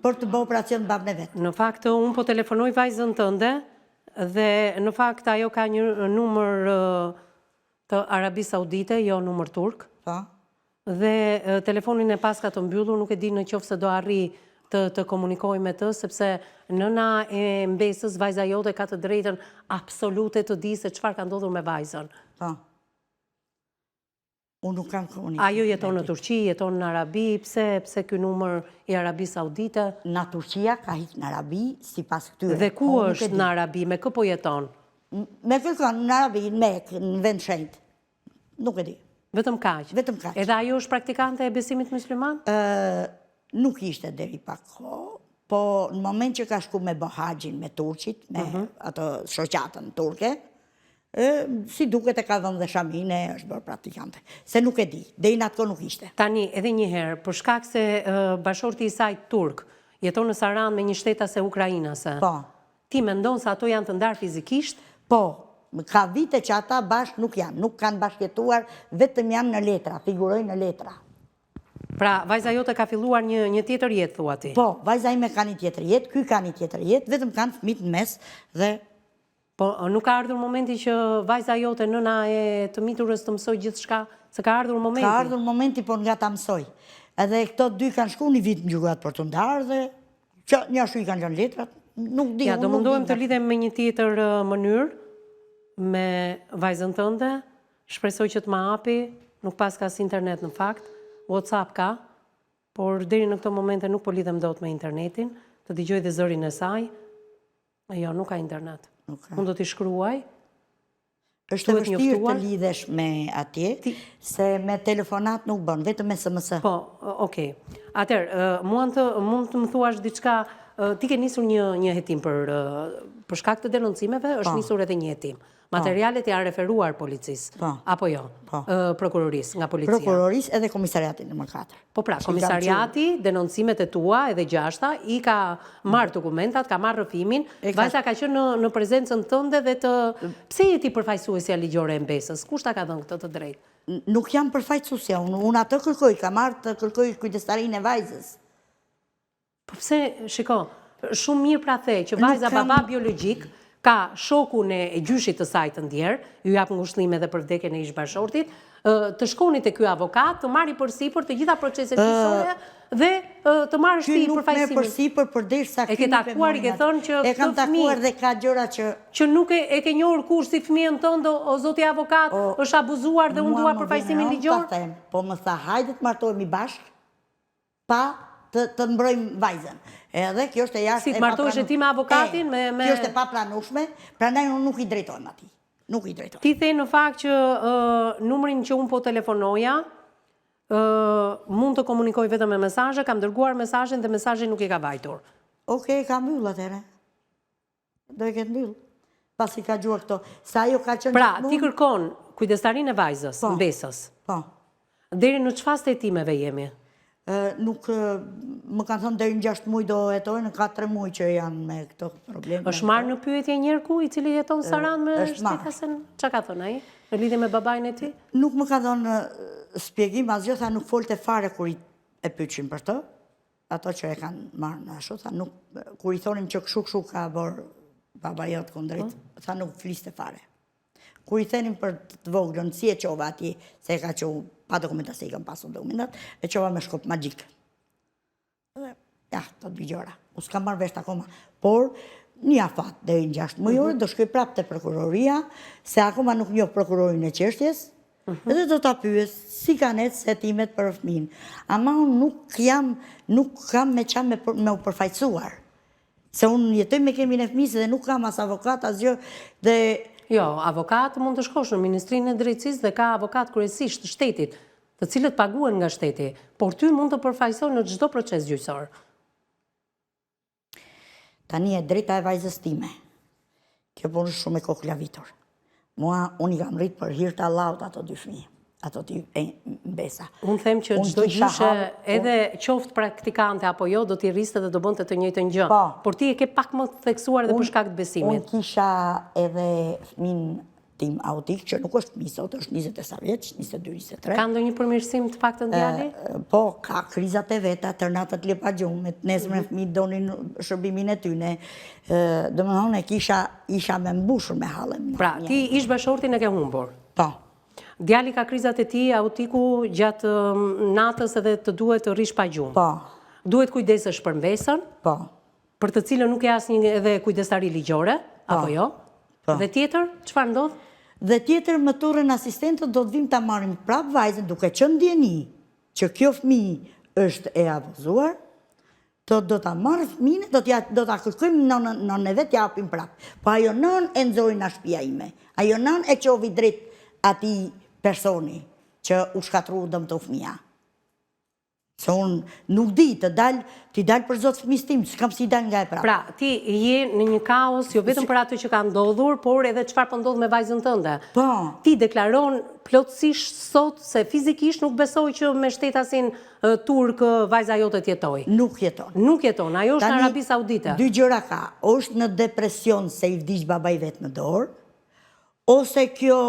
[SPEAKER 3] Për të bë operacion babën e vet.
[SPEAKER 1] Në fakt, unë po telefonoj vajzën tënde dhe në fakt ajo ka një numër të Arabisë Saudite, jo numër turk.
[SPEAKER 3] Po.
[SPEAKER 1] Dhe telefonin e paska të mbyllur, nuk e di në qoftë se do arrij të të komunikoj me të, sepse nëna e mbesës, vajza jote ka të drejtën absolute të di se çfarë ka ndodhur me vajzën.
[SPEAKER 3] Po. Unë nuk kam komunikim.
[SPEAKER 1] Ajo jeton në Turqi, jeton në Arabi, pse, pse ky numër i Arabisë Saudite?
[SPEAKER 3] Nga Turqia ka hik në Arabi, sipas këtyre.
[SPEAKER 1] Dhe ku po, është në Arabi, me kë po jeton?
[SPEAKER 3] Me kërkon në Arabi, në Mekë, në vend shenjt. Nuk e di.
[SPEAKER 1] Vetëm kaq?
[SPEAKER 3] Vetëm kaq.
[SPEAKER 1] Edhe ajo është praktikante e besimit musliman?
[SPEAKER 3] Nuk ishte deri pak kohë, po në moment që ka shku me bo haxhin me turqit, me mhm. ato shoqatën turke, si duket e ka dhënë dhe shaminë, është bërë praktikante. Se nuk e di, deri në atë kohë nuk ishte.
[SPEAKER 1] Tani, edhe një herë, për shkak se bashkëshorti i saj turk, jeton në Sarandë me një shtetase ukrainase.
[SPEAKER 3] Po.
[SPEAKER 1] Ti mendon se ato janë të ndarë fizikisht?
[SPEAKER 3] Po, ka vite që ata bashkë nuk janë, nuk kanë bashkëjetuar, vetëm janë në letra, figurojnë në letra.
[SPEAKER 1] Pra, vajza jote ka filluar një një tjetër jetë, thua ti?
[SPEAKER 3] Po, vajza ime ka një tjetër jetë, ky ka një tjetër jetë, vetëm kanë fëmijët në mes dhe
[SPEAKER 1] Po, nuk ka ardhur momenti që vajza jote, nëna e të miturës të mësojë gjithçka, se ka ardhur momenti.
[SPEAKER 3] Ka ardhur momenti, por nga ta mësojë. Edhe këto dy kanë shku një vit në gjykatë për t'u ndarë dhe që njashtu i kanë lënë letrat, nuk di,
[SPEAKER 1] Ja, do mundohem të lidhem me një tjetër mënyrë me vajzën tënde. Shpresoj që të ma hapi, nuk paska as internet në fakt, WhatsApp ka, por deri në këto momente nuk po lidhem dot me internetin, të dëgjoj dhe zërin e saj. Jo, nuk ka internet.
[SPEAKER 3] Nuk ka.
[SPEAKER 1] Unë do t'i shkruaj.
[SPEAKER 3] Është e vështirë të lidhesh me atje, se me telefonat nuk bën, vetëm me
[SPEAKER 1] SMS. Po, okej. Atëherë, mund të mund të më thuash diçka, ti ke nisur një një hetim për për shkak të denoncimeve, është po. nisur edhe një hetim. Po. Materialet janë referuar policisë, po. apo jo?
[SPEAKER 3] Po.
[SPEAKER 1] Prokurorisë, nga policia.
[SPEAKER 3] Prokurorisë edhe komisariatit numër
[SPEAKER 1] 4. Po pra, komisariati, denoncimet e tua edhe gjashta, i ka marrë dokumentat, ka marrë rrëfimin, vajza ka qenë në, në prezencën tënde dhe të... Pse je ti përfaqësuesja ligjore e mbesës? Kush ta ka dhënë këtë të
[SPEAKER 3] drejtë? Nuk jam përfaqësuesja, unë, unë atë kërkoj, kam ardhë të kërkoj kujdestarinë e vajzës.
[SPEAKER 1] Po pse, shiko, shumë mirë pra the që vajza baba biologjik ka shokun e gjyshit të saj të ndjerë, ju jap ngushëllime edhe për vdekjen e ish bashkëshortit, të shkoni te ky avokat, të marri përsipër të gjitha proceset gjyqësore dhe të marrësh ti përfaqësimin.
[SPEAKER 3] Ky nuk merr përsipër përderisa
[SPEAKER 1] ky nuk e takuar, i ke thënë që
[SPEAKER 3] E kam takuar dhe ka gjëra që
[SPEAKER 1] që nuk e e ke njohur kurrë si fëmijën tënd, o zoti avokat, është abuzuar dhe unë dua përfaqësimin
[SPEAKER 3] ligjor. Po më tha, hajde të martohemi bashkë, pa të të mbrojmë vajzën. Edhe kjo është e
[SPEAKER 1] jashtë Si të martohesh ti me avokatin
[SPEAKER 3] me me Kjo është e papranueshme, prandaj unë nuk i drejtohem atij. Nuk i
[SPEAKER 1] drejtohem. Ti the në fakt që numrin që unë po telefonoja, ë mund të komunikoj vetëm me mesazhe, kam dërguar mesazhin dhe mesazhi nuk i ka vajtur.
[SPEAKER 3] Okej, e ka mbyll atëherë. Do e ketë mbyll. Pasi ka gjuar këto. Se ajo ka
[SPEAKER 1] qenë Pra, ti kërkon kujdestarinë e vajzës, po. mbesës.
[SPEAKER 3] Po.
[SPEAKER 1] Deri në ç'fazë të hetimeve jemi?
[SPEAKER 3] Nuk, më kanë thënë deri në 6 muaj do hetojnë, ka 3 muaj që janë me këto
[SPEAKER 1] probleme. Është marrë në pyetje njerku i cili jeton në Sarandë me shtetasen? Ça ka thënë ai? Në lidhje me babain e
[SPEAKER 3] tij? Nuk më ka dhënë shpjegim asgjë, tha nuk folte fare kur e pyetshim për të. Ato që e kanë marrë në ashtu, tha nuk, kur i thonim që kshu kshu ka bërë baba jot kundrejt, po. tha nuk fliste fare. Kur i thenim për të voglën, si e çova atje, se e ka çu pa dokumenta, se i kam pasur dokumentat, e çova me shkop magjik. Dhe, ja, të dy gjëra. Unë s'kam marrë vesh akoma. Por, një afat deri në 6 mujor, mhm. do shkoj prapë te prokuroria, se akoma nuk njoh prokurorin e çështjes, mhm. dhe do ta pyes si kanë ecë hetimet për fëmijën. Ama unë nuk jam, nuk kam me ça me, me u përfaqësuar. Se unë jetoj me kemin e fëmijës dhe nuk kam as avokat, asgjë, dhe
[SPEAKER 1] Jo, avokat mund të shkosh në Ministrinë e Drejtësisë dhe ka avokat kryesisht të shtetit, të cilët paguhen nga shteti, por ty mund të përfaqësojnë në çdo proces gjyqësor.
[SPEAKER 3] Tani e drejta e vajzës time. Kjo punë është shumë e koklavitur. Mua, unë i kam rrit për hir të Allahut ato dy fëmijë, ato dy mbesa.
[SPEAKER 1] Unë them që çdo gjyshe, edhe qoftë praktikante apo jo, do t'i rriste dhe do bënte të njëjtën gjë. Po. Por ti e ke pak më të theksuar edhe për shkak të
[SPEAKER 3] besimit. Unë kisha edhe fëmin. tim autik, që nuk është fëmijë sot, është 20 e sa vjeç, 22, 23.
[SPEAKER 1] Ka ndonjë përmirësim të paktën djali?
[SPEAKER 3] Po, ka krizat e veta, tërë natën të lë pa gjumë, të nesërmen mhm. fëmijët donin shërbimin e tyne, domethënë e kisha, isha me mbushur me halle.
[SPEAKER 1] Pra, ti ish bashkëshortin e ke humbur?
[SPEAKER 3] Po.
[SPEAKER 1] Djali ka krizat e tij, autiku gjatë natës edhe të duhet të rrish pa gjumë.
[SPEAKER 3] Po.
[SPEAKER 1] Duhet kujdesesh për mbesën?
[SPEAKER 3] Po.
[SPEAKER 1] Për të cilën nuk ke asnjë edhe kujdestari ligjore, po. apo jo? Po. Dhe tjetër, çfarë ndodh?
[SPEAKER 3] Dhe tjetër më turren asistentët do të vim ta marrim prapë vajzën duke qenë dijeni që kjo fëmijë është e abuzuar, të do ta marrë fëmijën, do t'ja do ta kërkojmë nënën nënën e vet t'ja japim prapë. Po ajo nënë e nxori nga shtëpia ime. Ajo nënë e çovi drejt atij personi që u shkatërru u dëmtu fëmija. Se unë nuk di të dal, t'i dal për zot fëmijës tim, s'kam si dal nga e prapa.
[SPEAKER 1] Pra, ti je në një kaos jo vetëm për atë që ka ndodhur, por edhe çfarë po ndodh me vajzën tënde.
[SPEAKER 3] Po.
[SPEAKER 1] Ti deklaron plotësisht sot se fizikisht nuk besoj që me shtetasin turk vajza jote të jetojë.
[SPEAKER 3] Nuk jeton.
[SPEAKER 1] Nuk jeton, ajo është në Arabi Saudite.
[SPEAKER 3] Dy gjëra ka, është në depresion se i vdiq babai vet në dorë, Ose kjo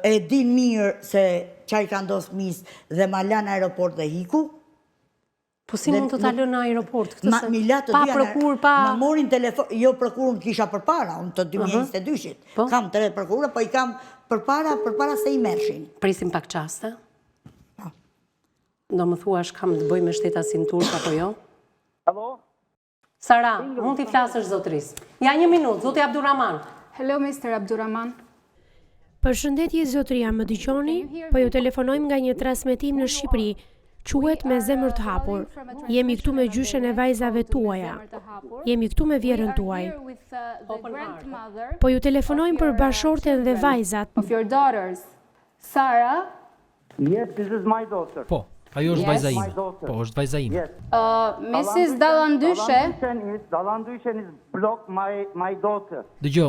[SPEAKER 3] e din mirë se ça i ka ndodhur fëmijës dhe ma la në aeroport dhe iku.
[SPEAKER 1] Po si mund të ta lë në aeroport
[SPEAKER 3] këtë se pa
[SPEAKER 1] prokurë, pa...
[SPEAKER 3] Më morin telefon, jo prokurën kisha përpara, unë të 2022-shit. Po. Kam tre prokura, po i kam përpara, përpara se i merrshin.
[SPEAKER 1] Presim pak çaste.
[SPEAKER 3] Po.
[SPEAKER 1] Do më thuash kam të bëj me shtetasin turk apo jo?
[SPEAKER 4] Alo?
[SPEAKER 1] Sara, mund t'i flasësh zotërisë. Ja një minutë, zoti Abdurrahman.
[SPEAKER 5] Hello Mr. Abdurrahman.
[SPEAKER 2] Përshëndetje zotëri, a më dëgjoni? Po ju telefonojmë nga një transmetim në Shqipëri. Quhet Me zemër të hapur. Jemi këtu me gjyshen e vajzave tuaja. Jemi këtu me vjehrrën tuaj. Po ju telefonojmë për bashkëshorten dhe vajzat.
[SPEAKER 5] Of your daughters. Sara,
[SPEAKER 4] Yes, this is my daughter.
[SPEAKER 6] Po, ajo është vajza ime. Po, është vajza ime.
[SPEAKER 5] Mrs. Dallandyshe.
[SPEAKER 4] Dallandyshe is block my my daughter.
[SPEAKER 6] Dëgjo,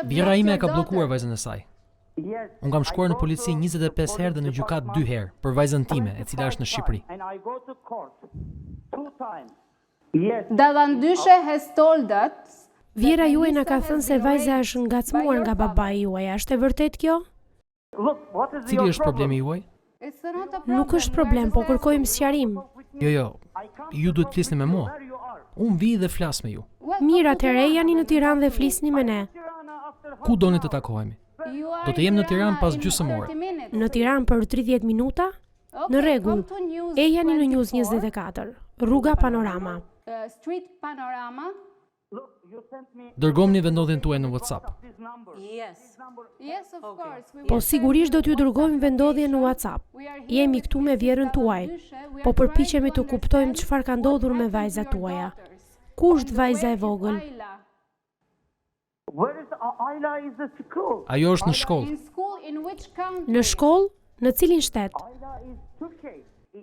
[SPEAKER 6] vjehrra ime e ka bllokuar vajzën e saj. Unë kam shkuar në polici 25 herë dhe në gjykatë 2 herë për vajzën time, e cila është në Shqipëri.
[SPEAKER 5] Dallandyshe has told us
[SPEAKER 2] Vjehrra juaj na ka thënë se vajza është ngacmuar nga babai juaj, a është e vërtetë kjo?
[SPEAKER 6] Cili është problemi juaj?
[SPEAKER 2] Nuk është problem, po kërkojmë sqarim.
[SPEAKER 6] Jo, jo, ju duhet të flisni me mua. Unë vij dhe flas me ju.
[SPEAKER 2] Mirë, atëherë ejani në Tiranë dhe flisni me ne.
[SPEAKER 6] Ku doni të takohemi? Do të jem në Tiranë pas gjysmë ore.
[SPEAKER 2] Në Tiranë për 30 minuta? Në rregull. Ejani në News 24, rruga Panorama.
[SPEAKER 5] Street Panorama.
[SPEAKER 6] Dërgomni vendodhjen tuaj në WhatsApp.
[SPEAKER 2] Po sigurisht do t'ju dërgojmë vendodhjen në WhatsApp. Jemi këtu me vjehrrën tuaj. Po përpiqemi të kuptojmë çfarë ka ndodhur me vajzat tuaja. Ku është vajza e vogël?
[SPEAKER 6] Ajo është në shkollë.
[SPEAKER 2] Në shkollë? Në cilin shtet?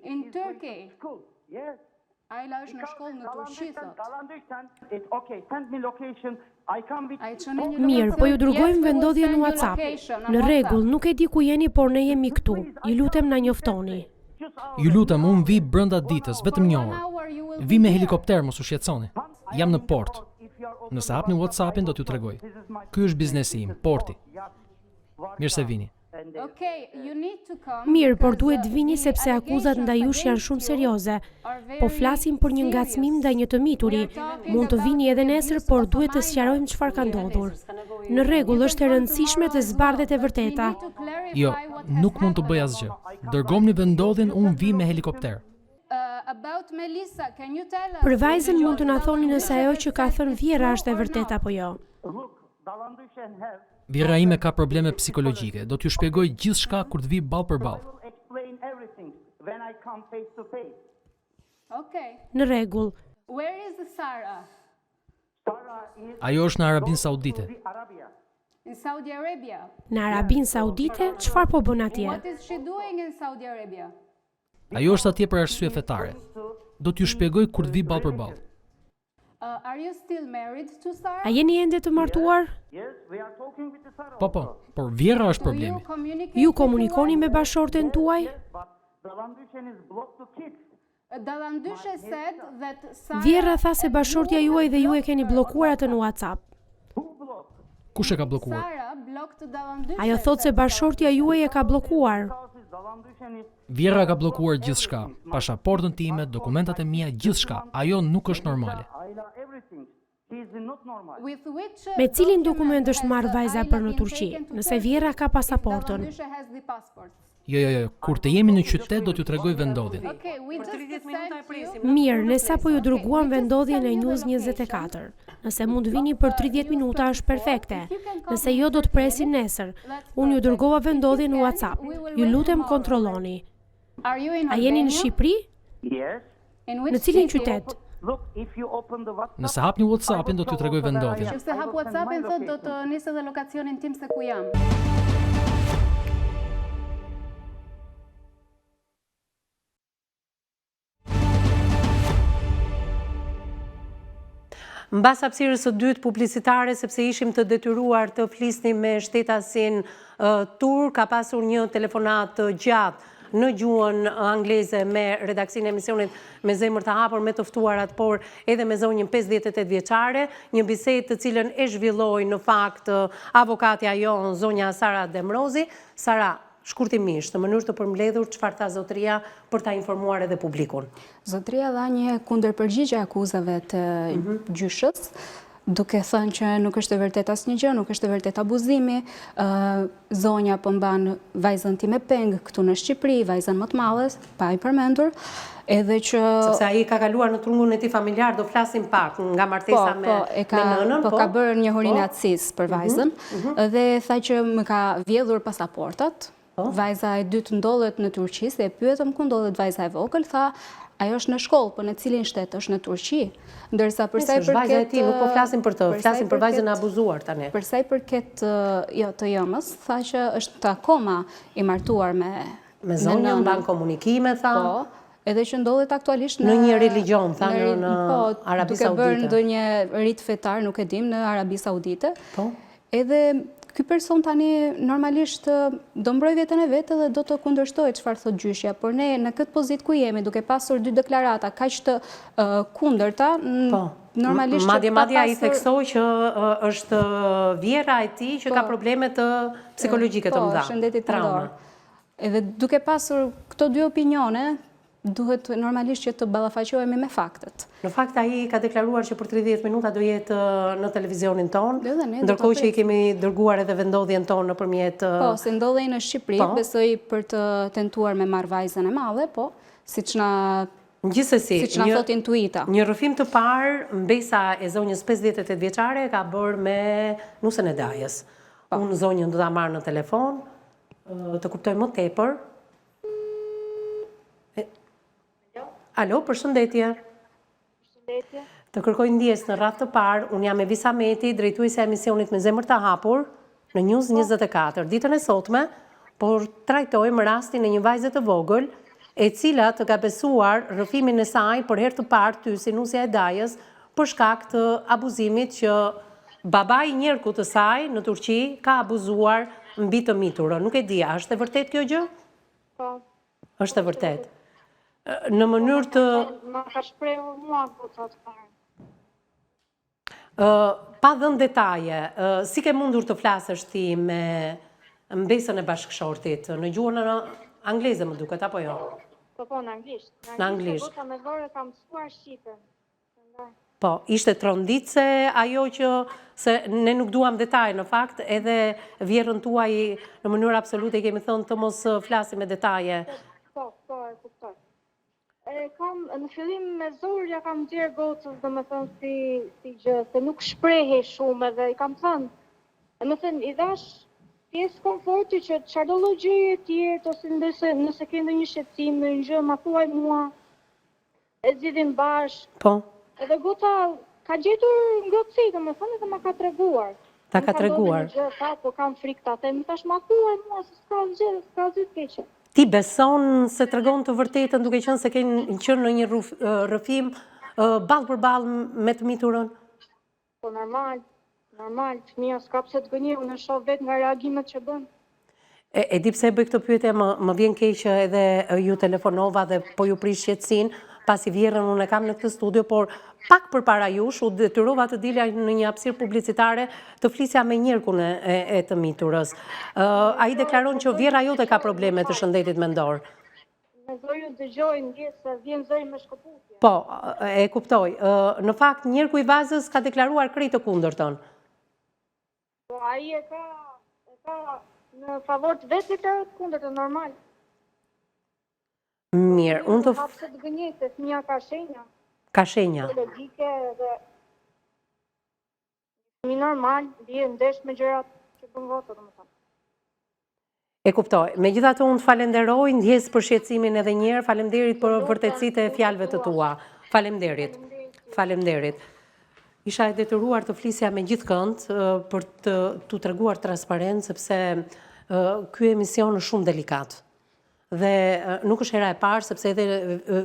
[SPEAKER 5] In Turkey. Ajla është në shkollë në Turqi, thotë.
[SPEAKER 2] Mirë, po ju dërgojmë vendodhjen në WhatsApp. Në rregull, nuk e di ku jeni, por ne jemi këtu. Ju lutem na njoftoni.
[SPEAKER 6] Ju lutem, unë vij brenda ditës, vetëm një orë. Vij me helikopter, mos u shqetësoni. Jam në port. Nëse hapni WhatsAppin do t'ju tregoj. Ky është biznesi im, porti. Mirë se vini.
[SPEAKER 2] Mirë, por duhet të vini sepse akuzat ndaj jush janë shumë serioze. Po flasim për një ngacmim ndaj një të mituri. Mund të vini edhe nesër, por duhet të sqarojmë çfarë ka ndodhur. Në rregull, është e rëndësishme të zbardhet e vërteta.
[SPEAKER 6] Jo, nuk mund të bëj asgjë. Dërgomni vendodhjen, unë vij me helikopter.
[SPEAKER 2] Për vajzën mund të na thoni nëse ajo që ka thënë vjehrra është e vërtetë apo jo.
[SPEAKER 6] Vjehrra ime ka probleme psikologjike. Do t'ju shpjegoj gjithçka kur të vij ballë për ballë.
[SPEAKER 2] Në rregull.
[SPEAKER 6] Ajo është në Arabinë Saudite.
[SPEAKER 2] Në Arabinë Saudite, çfarë po bën atje?
[SPEAKER 6] Ajo është atje për arsye fetare. Do t'ju shpjegoj kur të vij ballë për ballë.
[SPEAKER 2] A jeni ende të martuar?
[SPEAKER 6] Po, po, por vjehrra është problemi.
[SPEAKER 2] Ju komunikoni me bashkëshorten tuaj? Vjehrra tha se bashkëshortja juaj dhe ju e keni bllokuar atë në WhatsApp.
[SPEAKER 6] Kush e ka bllokuar?
[SPEAKER 2] Ajo thotë se bashkëshortja juaj e ka bllokuar.
[SPEAKER 6] Vjehrra ka bllokuar gjithçka, pashaportën time, dokumentat e mia, gjithçka. Ajo nuk është normale.
[SPEAKER 2] Me cilin dokument është marrë vajza për në Turqi, nëse vjehrra ka pasaportën?
[SPEAKER 6] Jo, jo, jo, kur të jemi në qytet do t'ju tregoj vendndodhjen.
[SPEAKER 2] Mirë, ne sapo ju dërguam vendndodhjen e News 24. Nëse mund vini për 30 minuta është perfekte. Nëse jo do të presim nesër. Unë ju dërgova vendndodhjen në WhatsApp. Ju lutem kontrolloni. A jeni në Shqipëri? Në cilin qytet?
[SPEAKER 6] Nëse hapni WhatsAppin do t'ju tregoj vendndodhjen.
[SPEAKER 5] Nëse hap WhatsAppin thotë do të nis edhe lokacionin tim se ku jam.
[SPEAKER 1] Mbas hapësirës së dytë publicitare, sepse ishim të detyruar të flisnim me shtetasin turk, ka pasur një telefonatë të gjatë në gjuhën angleze me redaksinë e emisionit me zemër të hapur me të ftuarat, por edhe me zonjën 58 vjeçare, një bisedë të cilën e zhvilloi në fakt avokatja jonë, zonja Sara Demrozi. Sara, shkurtimisht, në mënyrë të përmbledhur, çfarë tha zotëria për ta informuar edhe
[SPEAKER 5] publikun? Zotëria dha një kundërpërgjigje akuzave të mhm. gjyshës, duke thënë që nuk është e vërtetë asnjë gjë, nuk është e vërtetë abuzimi, zonja po mban vajzën time peng këtu në Shqipëri, vajzën më të madhe, pa i përmendur, edhe
[SPEAKER 1] që... Sepse ai ka kaluar në trungun e tij familjar, do flasim pak nga martesa po, me, po, e ka, me nënën,
[SPEAKER 5] po, po ka bërë njohurinë e po. atësisë për mhm, vajzën, mhm. dhe tha që më ka vjedhur pasaportat, po. vajza e dytë ndodhet në Turqi, se e pyetëm ku ndodhet vajza e vogël, tha, ajo është në shkollë, po në cilin shtet është në Turqi. Ndërsa për sa i
[SPEAKER 1] përket vajza e tij, nuk po flasim për të, flasim për vajzën e abuzuar
[SPEAKER 5] tani. Për sa i përket jo të jëmës, tha që është akoma i martuar me
[SPEAKER 1] me zonjën, mban komunikime, tha.
[SPEAKER 5] Po, edhe që ndodhet aktualisht
[SPEAKER 1] në në një religion, tha në në po, Arabi
[SPEAKER 5] Saudite. Duke bërë ndonjë rit fetar, nuk e dim, në Arabi Saudite.
[SPEAKER 1] Po.
[SPEAKER 5] Edhe ky person tani normalisht do mbrojë veten e vet edhe do të kundërshtojë çfarë thotë gjyshja, por ne në këtë pozitë ku jemi, duke pasur dy deklarata kaq të kundërta,
[SPEAKER 1] po.
[SPEAKER 5] normalisht
[SPEAKER 1] madje madje ai theksoi që është vjehrra e tij që ka po. probleme të psikologjike të
[SPEAKER 5] po,
[SPEAKER 1] mëdha.
[SPEAKER 5] Po, shëndetit mendor. Edhe duke pasur këto dy opinione, duhet normalisht që të ballafaqohemi me
[SPEAKER 1] faktet. Në fakt ai ka deklaruar që për 30 minuta do jetë në televizionin tonë, ndërkohë që i kemi dërguar edhe vendndodhjen tonë nëpërmjet
[SPEAKER 5] Po, se ndodhej në Shqipëri, po. besoj për të tentuar me marrë vajzën e madhe, po, siç na
[SPEAKER 1] Gjithsesi,
[SPEAKER 5] siç na thotë intuita.
[SPEAKER 1] Një rrëfim të parë, mbesa e zonjës 58 vjeçare e ka bërë me nusen e dajës. Po. Unë zonjën do ta marr në telefon, të kuptoj më tepër. Alo, përshëndetje.
[SPEAKER 7] Përshëndetje.
[SPEAKER 1] Të kërkoj ndjesë në radhë të parë, unë jam Evisa Meti, drejtuesja e emisionit me zemër të hapur në News 24. Po. Ditën e sotme, po trajtojmë rastin e një vajze të vogël, e cila të ka besuar rrëfimin e saj për herë të parë ty si nusja e dajës për shkak të abuzimit që babai i njerkut të saj në Turqi ka abuzuar mbi të miturën. Nuk e di, a është e vërtetë kjo gjë?
[SPEAKER 7] Po.
[SPEAKER 1] Është e vërtetë. Në mënyrë të...
[SPEAKER 7] Ma ka shprehur mua goca të
[SPEAKER 1] parë. Pa dhënë detaje, si ke mundur të flasësh ti me mbesën e bashkëshortit, në gjuhën angleze më duket, apo jo?
[SPEAKER 7] Po, po, në anglisht.
[SPEAKER 1] Në anglisht.
[SPEAKER 7] Goca me zor e ka mësuar shqipen.
[SPEAKER 1] Po, ishte tronditëse ajo që se ne nuk duam detaje, në fakt edhe vjehrrën tuaj në mënyrë absolute i kemi thënë të mos flasim me
[SPEAKER 7] detaje. Po, po, e kuptoj. E kam, në fillim me zor ia kam nxjerrë gocës, domethënë si, si gjë, se nuk shprehej shumë edhe i kam thënë, domethënë i dhashë pjesë komforti që çfarëdo lloj gjëje tjetër, ose nëse, nëse ke ndonjë shqetësim, ndonjë gjë, ma thuaj mua, E zgjidhim
[SPEAKER 1] bashkë. Po.
[SPEAKER 7] Edhe goca ka gjetur ngrohtësi, domethënë edhe ma ka
[SPEAKER 1] treguar. Ta ka treguar.
[SPEAKER 7] Më ka ndodhur një gjë, tha, po kam frikë ta them. I thashë ma thuaj mua se s'ka asgjë, s'ka asgjë të
[SPEAKER 1] keqe. Ti beson se tregon të vërtetën duke qenë se ke qenë në një rrëfim ballë për ballë me të miturën?
[SPEAKER 7] Po normal, normal, fëmija s'ka pse të gënjejë, unë e shoh vetë nga reagimet që
[SPEAKER 1] bën. E, e di pse e bëj këtë pyetje, më, më vjen keq që edhe ju telefonova dhe po ju prish qetësinë, pasi vjehrrën unë e kam në këtë studio, por pak përpara jush u detyrova të dilja në një hapësirë publicitare të flisja me njerkun e, e, e të miturës. Ai deklaron që vjehrra jote ka probleme të shëndetit mendor.
[SPEAKER 7] Me zor ju dëgjoj, ndjesë se vjen zëri me shkëputje.
[SPEAKER 1] Po, e kuptoj. Në fakt, njerku i vajzës ka deklaruar krejt të kundërtën.
[SPEAKER 7] Po, ai e ka, e ka në favor të vet deklaroi të kundërtën, normal.
[SPEAKER 1] Mirë, unë
[SPEAKER 7] të... Ka pse të gënjejë, se fëmija ka shenja.
[SPEAKER 1] Ka shenja.
[SPEAKER 7] Psikologjike dhe... Fëmijë normal, bie ndesh me gjërat që bën goca, domethënë.
[SPEAKER 1] E kuptoj. Megjithatë unë të falenderoj, ndjesë për shqetësimin edhe një herë, faleminderit për vërtetësitë e fjalëve të tua. Faleminderit. Faleminderit. Isha e detyruar të flisja me gjithkënd për të t'u treguar transparent sepse ky emision është shumë delikat. Dhe nuk është hera e parë, sepse edhe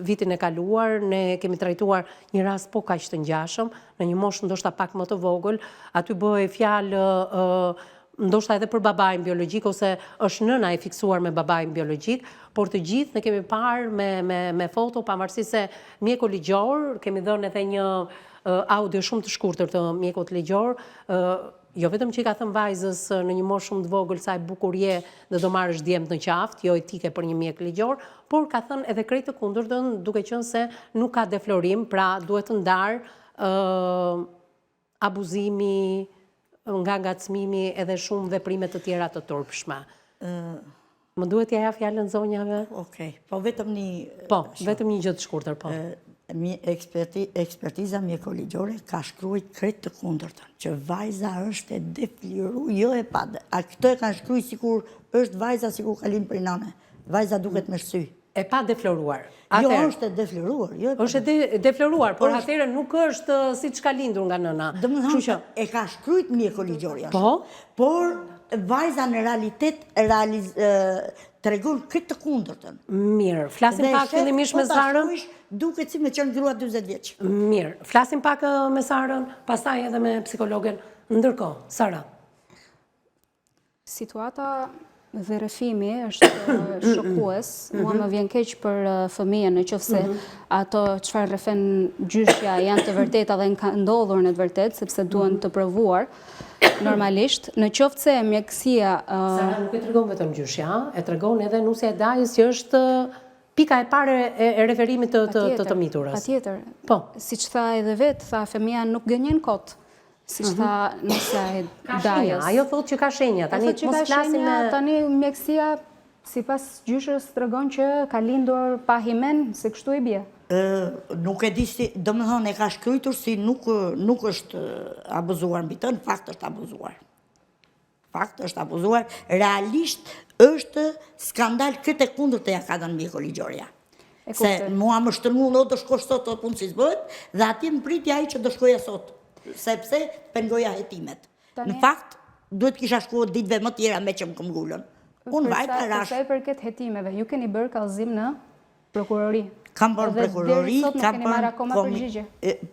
[SPEAKER 1] vitin e kaluar ne kemi trajtuar një rast po kaq të ngjashëm, në një moshë ndoshta pak më të vogël, aty bëhej fjalë ndoshta edhe për babain biologjik ose është nëna e fiksuar me babain biologjik, por të gjithë ne kemi parë me me me foto pavarësisht se mjeku ligjor, kemi dhënë edhe një audio shumë të shkurtër të mjekut ligjor, Jo vetëm që i ka thënë vajzës në një moshë shumë të vogël sa e bukur je dhe do marrësh djemtë në qafë, jo etike për një mjek ligjor, por ka thënë edhe krejt të kundërtën duke qenë se nuk ka deflorim, pra duhet të ndarë abuzimi nga ngacmimi edhe shumë veprime të tjera të turpshme. Më duhet t'ia jap fjalën zonjave?
[SPEAKER 3] Okej, po vetëm një...
[SPEAKER 1] Po, vetëm një gjë të shkurtër, po.
[SPEAKER 3] Ekspertiza mjekoligjore ka shkrujt krejt të kundërtën, që vajza është e defliru, jo e pa... A këto e kanë shkrujt sikur është vajza sikur ka lind prej nane. Vajza duket me sy.
[SPEAKER 1] E pa defloruar.
[SPEAKER 3] Jo, është e defloruar.
[SPEAKER 1] Jo është e defloruar, por atëherë nuk është siç ka lindur nga nëna.
[SPEAKER 3] Domethënë, e ka shkrujt mjekoligjori.
[SPEAKER 1] Po?
[SPEAKER 3] Por, vajza në realitet tregon krejt të kundërtën.
[SPEAKER 1] Mirë, flasim pak fillimisht me Sarën.
[SPEAKER 3] Duket si me qenë grua 40
[SPEAKER 1] vjeç. Mirë, flasim pak me Sarën, pastaj edhe me psikologen. Ndërkohë, Sara.
[SPEAKER 5] Situata dhe rrëfimi është shokues. Mua më vjen keq për fëmijën në qoftë se mhm. ato çfarë rrëfen gjyshja janë të vërteta dhe kanë ndodhur në të vërtetë, sepse duhen mhm. të provuar normalisht. Në qoftë se mjekësia...
[SPEAKER 1] Sara nuk e tregon vetëm gjyshja, e tregon edhe nusja e dajës që është pika e parë e referimit të të të, të miturës.
[SPEAKER 5] Patjetër. Po. Siç tha edhe vetë, tha fëmija nuk gënjen kot. Siç mhm. tha nusja e
[SPEAKER 1] dajës. Ajo thotë që ka shenja, tani
[SPEAKER 5] mos flasim me... Tani mjekësia, sipas gjyshës, tregon që ka lindur pa himen, se kështu i
[SPEAKER 3] bie. Nuk e di si, domethënë, e ka shkrujtur si nuk, nuk është abuzuar mbi të, në fakt është abuzuar. Fakt është abuzuar, realisht është skandal këtë e kundërta ia ka dhënë mjekoligjorja. Se mua më shtërngu në do shkosh sot të punë si s'bëhet, dhe atje më priti ai që do shkoja sot, sepse pengoja hetimet. Në fakt, duhet kisha shkuar ditëve më tjera me që më këmbëngulën.
[SPEAKER 5] Unë vajta rashë. Përsa i përket hetimeve, ju keni bërë kallëzim në
[SPEAKER 3] Prokurori. Kam bërë në prokurori, kam bërë
[SPEAKER 5] marrë akoma përgjigje.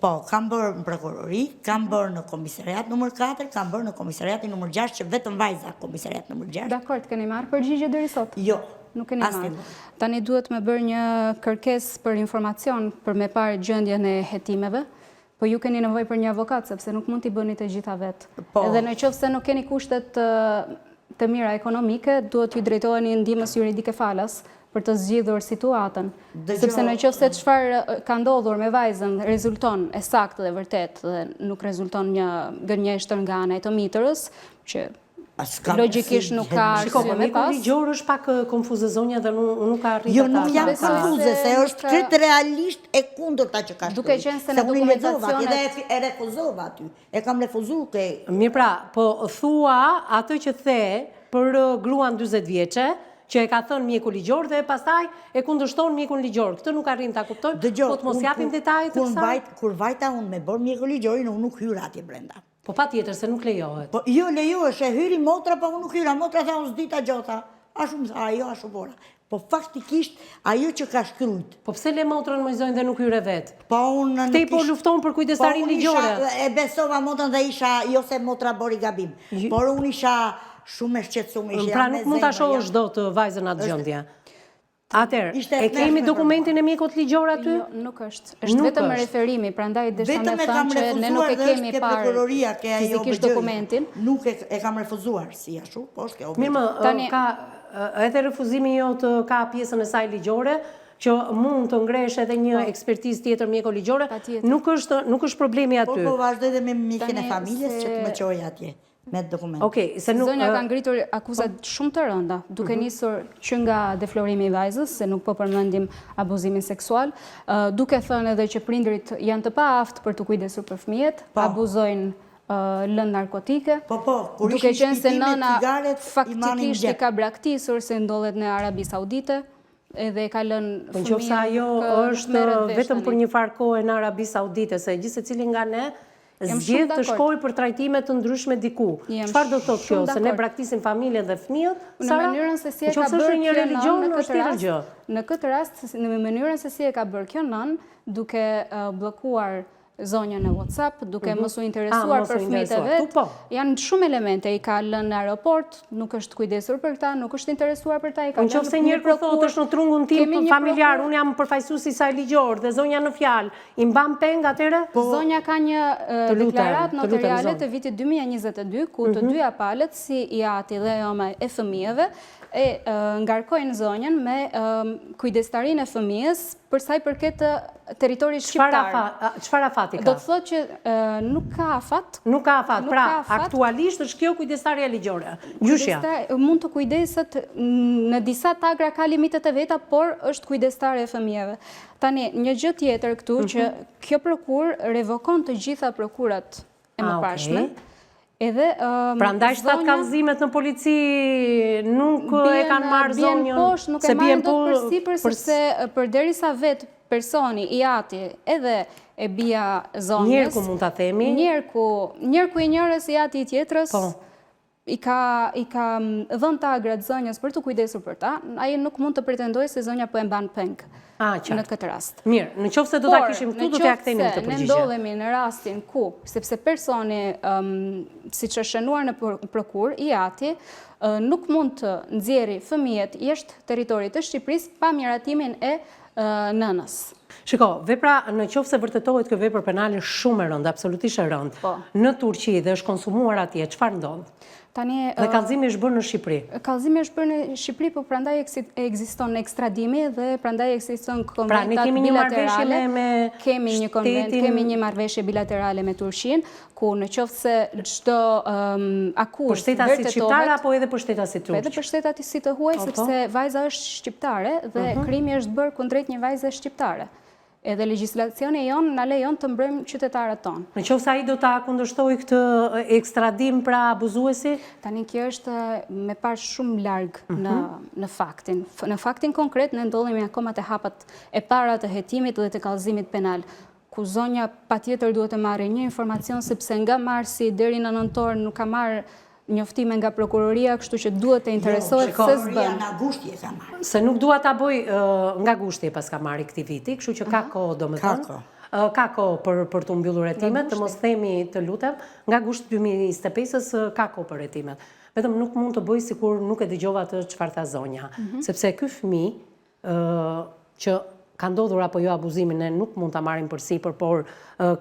[SPEAKER 3] Po, kam bërë në prokurori, kam bërë në komisariat numër 4, kam bërë në komisariatin numër 6, që vetëm vajza komisariat numër
[SPEAKER 5] 6. Dakord, keni marrë përgjigje deri sot?
[SPEAKER 3] Jo.
[SPEAKER 5] Nuk keni marrë. Tani duhet me bërë një kërkesë për informacion për me parë gjendjen e hetimeve. Po ju keni nevojë për një avokat, sepse nuk mund t'i bëni të gjitha vetë. Po. Edhe në qoftë se nuk keni kushtet të mira ekonomike, duhet t'ju drejtoheni ndihmës juridike falas për të zgjidhur situatën. Sepse në qoftë se çfarë ka ndodhur me vajzën rezulton e saktë dhe vërtetë dhe nuk rezulton një gënjeshtër nga ana e të miturës, që Logjikisht nuk ka
[SPEAKER 1] arsye po, me pas. Ligjor është pak konfuze zonja dhe nuk ka
[SPEAKER 3] arritur Jo, nuk jam konfuze, se është krejt realisht e kundërta që ka
[SPEAKER 5] shkruar. Duke qenë se në dokumentacionet...
[SPEAKER 3] Se unë e refuzova aty, e kam refuzu
[SPEAKER 1] ke... Mirë pra, po thua atë që the për gruan 40 vjeçe, që e ka thënë mjeku ligjor dhe pastaj e kundërshton mjekun ligjor. Këtë nuk arrijmë ta kuptojmë, po të mos japim detaje të
[SPEAKER 3] kësaj. Kur vajta unë me bërë mjeku ligjorin, unë nuk hyra atje brenda.
[SPEAKER 1] Po patjetër se nuk lejohet.
[SPEAKER 3] Po jo lejohesh, e hyri motra, po unë nuk hyra, motra tha unë s'dita gjë tha. Ashtu më tha ajo, ashtu bora. Po faktikisht ajo që ka
[SPEAKER 1] shkrujt. Po pse le motrën moj zonjë dhe nuk hyre
[SPEAKER 3] vetë? Po unë
[SPEAKER 1] nuk Këtej po lufton për kujdestarinë
[SPEAKER 3] po
[SPEAKER 1] ligjore.
[SPEAKER 3] Po unë isha, e besova motrën dhe isha, jo se motra bëri gabim, por unë isha shumë e shqetësuar,
[SPEAKER 1] isha Pra nuk mund ta shohësh dot vajzën në atë gjendje. Atëherë, e kemi dokumentin e mjekut ligjor aty?
[SPEAKER 5] Jo, nuk është. Është vetëm referimi, prandaj desha me thënë që ne nuk e kemi parë fizikisht dokumentin.
[SPEAKER 3] Nuk e kam refuzuar, si ashtu, po është ke
[SPEAKER 1] OBGJ. Mirë më, ka edhe refuzimi jot ka pjesën e saj ligjore, që mund të ngresh edhe një po. ekspertizë tjetër mjeko ligjore, nuk është nuk është problemi aty.
[SPEAKER 3] Po, po vazhdoj dhe me mjekun e familjes që të më çojë atje me dokument.
[SPEAKER 1] Okej, se nuk
[SPEAKER 5] Zonja ka ngritur akuza po. shumë të rënda, duke mhm. nisur që nga deflorimi i vajzës, se nuk po përmendim abuzimin seksual, duke thënë edhe që prindërit janë të paaftë për t'u kujdesur për fëmijët, po. abuzojnë lëndë narkotike,
[SPEAKER 3] po, po,
[SPEAKER 5] duke qenë se nëna faktikisht i ka braktisur se ndodhet në Arabi Saudite, edhe e ka lënë
[SPEAKER 1] fëmijën. Po në qoftë se ajo është vetëm për një farë kohe në Arabi Saudite, se gjithsecili nga ne zgjedh të shkojë për trajtime të ndryshme diku. Çfarë do të thotë kjo? Se ne braktisim familjen dhe fëmijët?
[SPEAKER 5] Në mënyrën se si e ka bërë kjo nënë në këtë rast, në këtë rast, në mënyrën se si e ka bërë kjo nënë, duke bllokuar zonjën në WhatsApp, duke mhm. mos u interesuar për fëmijët e vet. Po. Janë shumë elemente, i ka lënë në aeroport, nuk është kujdesur për ta, nuk është interesuar për ta, i ka
[SPEAKER 1] lënë. Nëse njëherë po thotë është në trungun tim familjar, unë jam përfaqësuesi i saj ligjor dhe zonja në fjalë i mban peng atëherë?
[SPEAKER 5] Po. Zonja ka një deklaratë noteriale të vitit 2022 ku të mhm. dyja palët si i ati dhe e ëma e fëmijëve e ngarkojnë zonjën me kujdestarinë e fëmijës për sa i përket territorit shqiptar.
[SPEAKER 1] Çfarë afati ka?
[SPEAKER 5] Do të thotë që nuk ka afat.
[SPEAKER 1] Nuk ka afat. Pra, aktualisht është kjo kujdestarja ligjore. Gjyshja.
[SPEAKER 5] Mund të kujdeset në disa tagra ka limitet e veta, por është kujdestare e fëmijëve. Tani, një gjë tjetër këtu që mhm. kjo prokurë revokon të gjitha prokurat e mëparshme.
[SPEAKER 1] Edhe Prandaj shtatë kallëzimet në polici nuk e kanë marrë zonjën.
[SPEAKER 5] Bien poshtë, nuk e marrin dot përsipër sepse përderisa vetë personi i ati edhe e bija zonjës.
[SPEAKER 1] Njerku mund ta themi.
[SPEAKER 5] Njerku, njerku i njërës i ati i tjetrës. Po. I ka i ka dhënë tagrat zonjës për t'u kujdesur për ta, ai nuk mund të pretendojë se zonja po e mban peng.
[SPEAKER 1] Ah, qartë.
[SPEAKER 5] Në këtë rast.
[SPEAKER 1] Mirë, në qoftë se do ta kishim këtu, do t'ia kthenim këtë
[SPEAKER 5] përgjigje. Ne ndodhemi në rastin ku, sepse personi, siç është shënuar në prokurë, i ati, nuk mund të nxjerrë fëmijët jashtë territorit të Shqipërisë pa miratimin e nënës.
[SPEAKER 1] Shiko, vepra, në qoftë se vërtetohet kjo vepër penale shumë e rëndë, absolutisht e rëndë, po. në Turqi dhe është konsumuar atje, çfarë ndodh?
[SPEAKER 5] Tani,
[SPEAKER 1] dhe kallëzimi është bërë në Shqipëri.
[SPEAKER 5] Kallëzimi është bërë në Shqipëri, po prandaj ekziston ekstradimi dhe prandaj ekziston konventat bilaterale. Pra, ne
[SPEAKER 1] kemi një marrëveshje me, me
[SPEAKER 5] kemi një konventë, kemi një marrëveshje bilaterale me Turqinë, ku në qoftë se çdo um, akuzë
[SPEAKER 1] për shtetasit shqiptarë apo edhe për shtetasit
[SPEAKER 5] turq? Edhe për shtetasit të huaj, po, po. sepse vajza është shqiptare dhe mhm. krimi është bërë kundrejt një vajze shqiptare. Edhe legjislacioni jonë na lejon të mbrojmë qytetarët
[SPEAKER 1] tonë. Në qoftë se ai do ta kundërshtojë këtë ekstradim pra abuzuesi?
[SPEAKER 5] Tani kjo është me parë shumë larg në mhm. në faktin. Në faktin konkret ne ndodhemi akoma te hapat e para të hetimit dhe të kallëzimit penal ku zonja patjetër duhet të marrë një informacion sepse nga marsi deri në nëntor nuk ka marrë njoftime nga prokuroria, kështu që duhet të jo, interesohet se
[SPEAKER 3] s'bën. Nga gushti e ka
[SPEAKER 1] marrë. Se nuk dua ta bëj nga gushti e paska marrë i këtij viti, kështu që ka kohë, domethënë.
[SPEAKER 3] Ka kohë.
[SPEAKER 1] Ka kohë për për t'u mbyllur hetimet, të mos themi të lutem, nga gushti 2025-ës ka kohë për hetimet. Vetëm nuk mund të bëj sikur nuk e dëgjova atë çfarë tha zonja, mhm. sepse ky fëmijë që ka ndodhur apo jo abuzimi, ne nuk mund ta marrim përsipër, por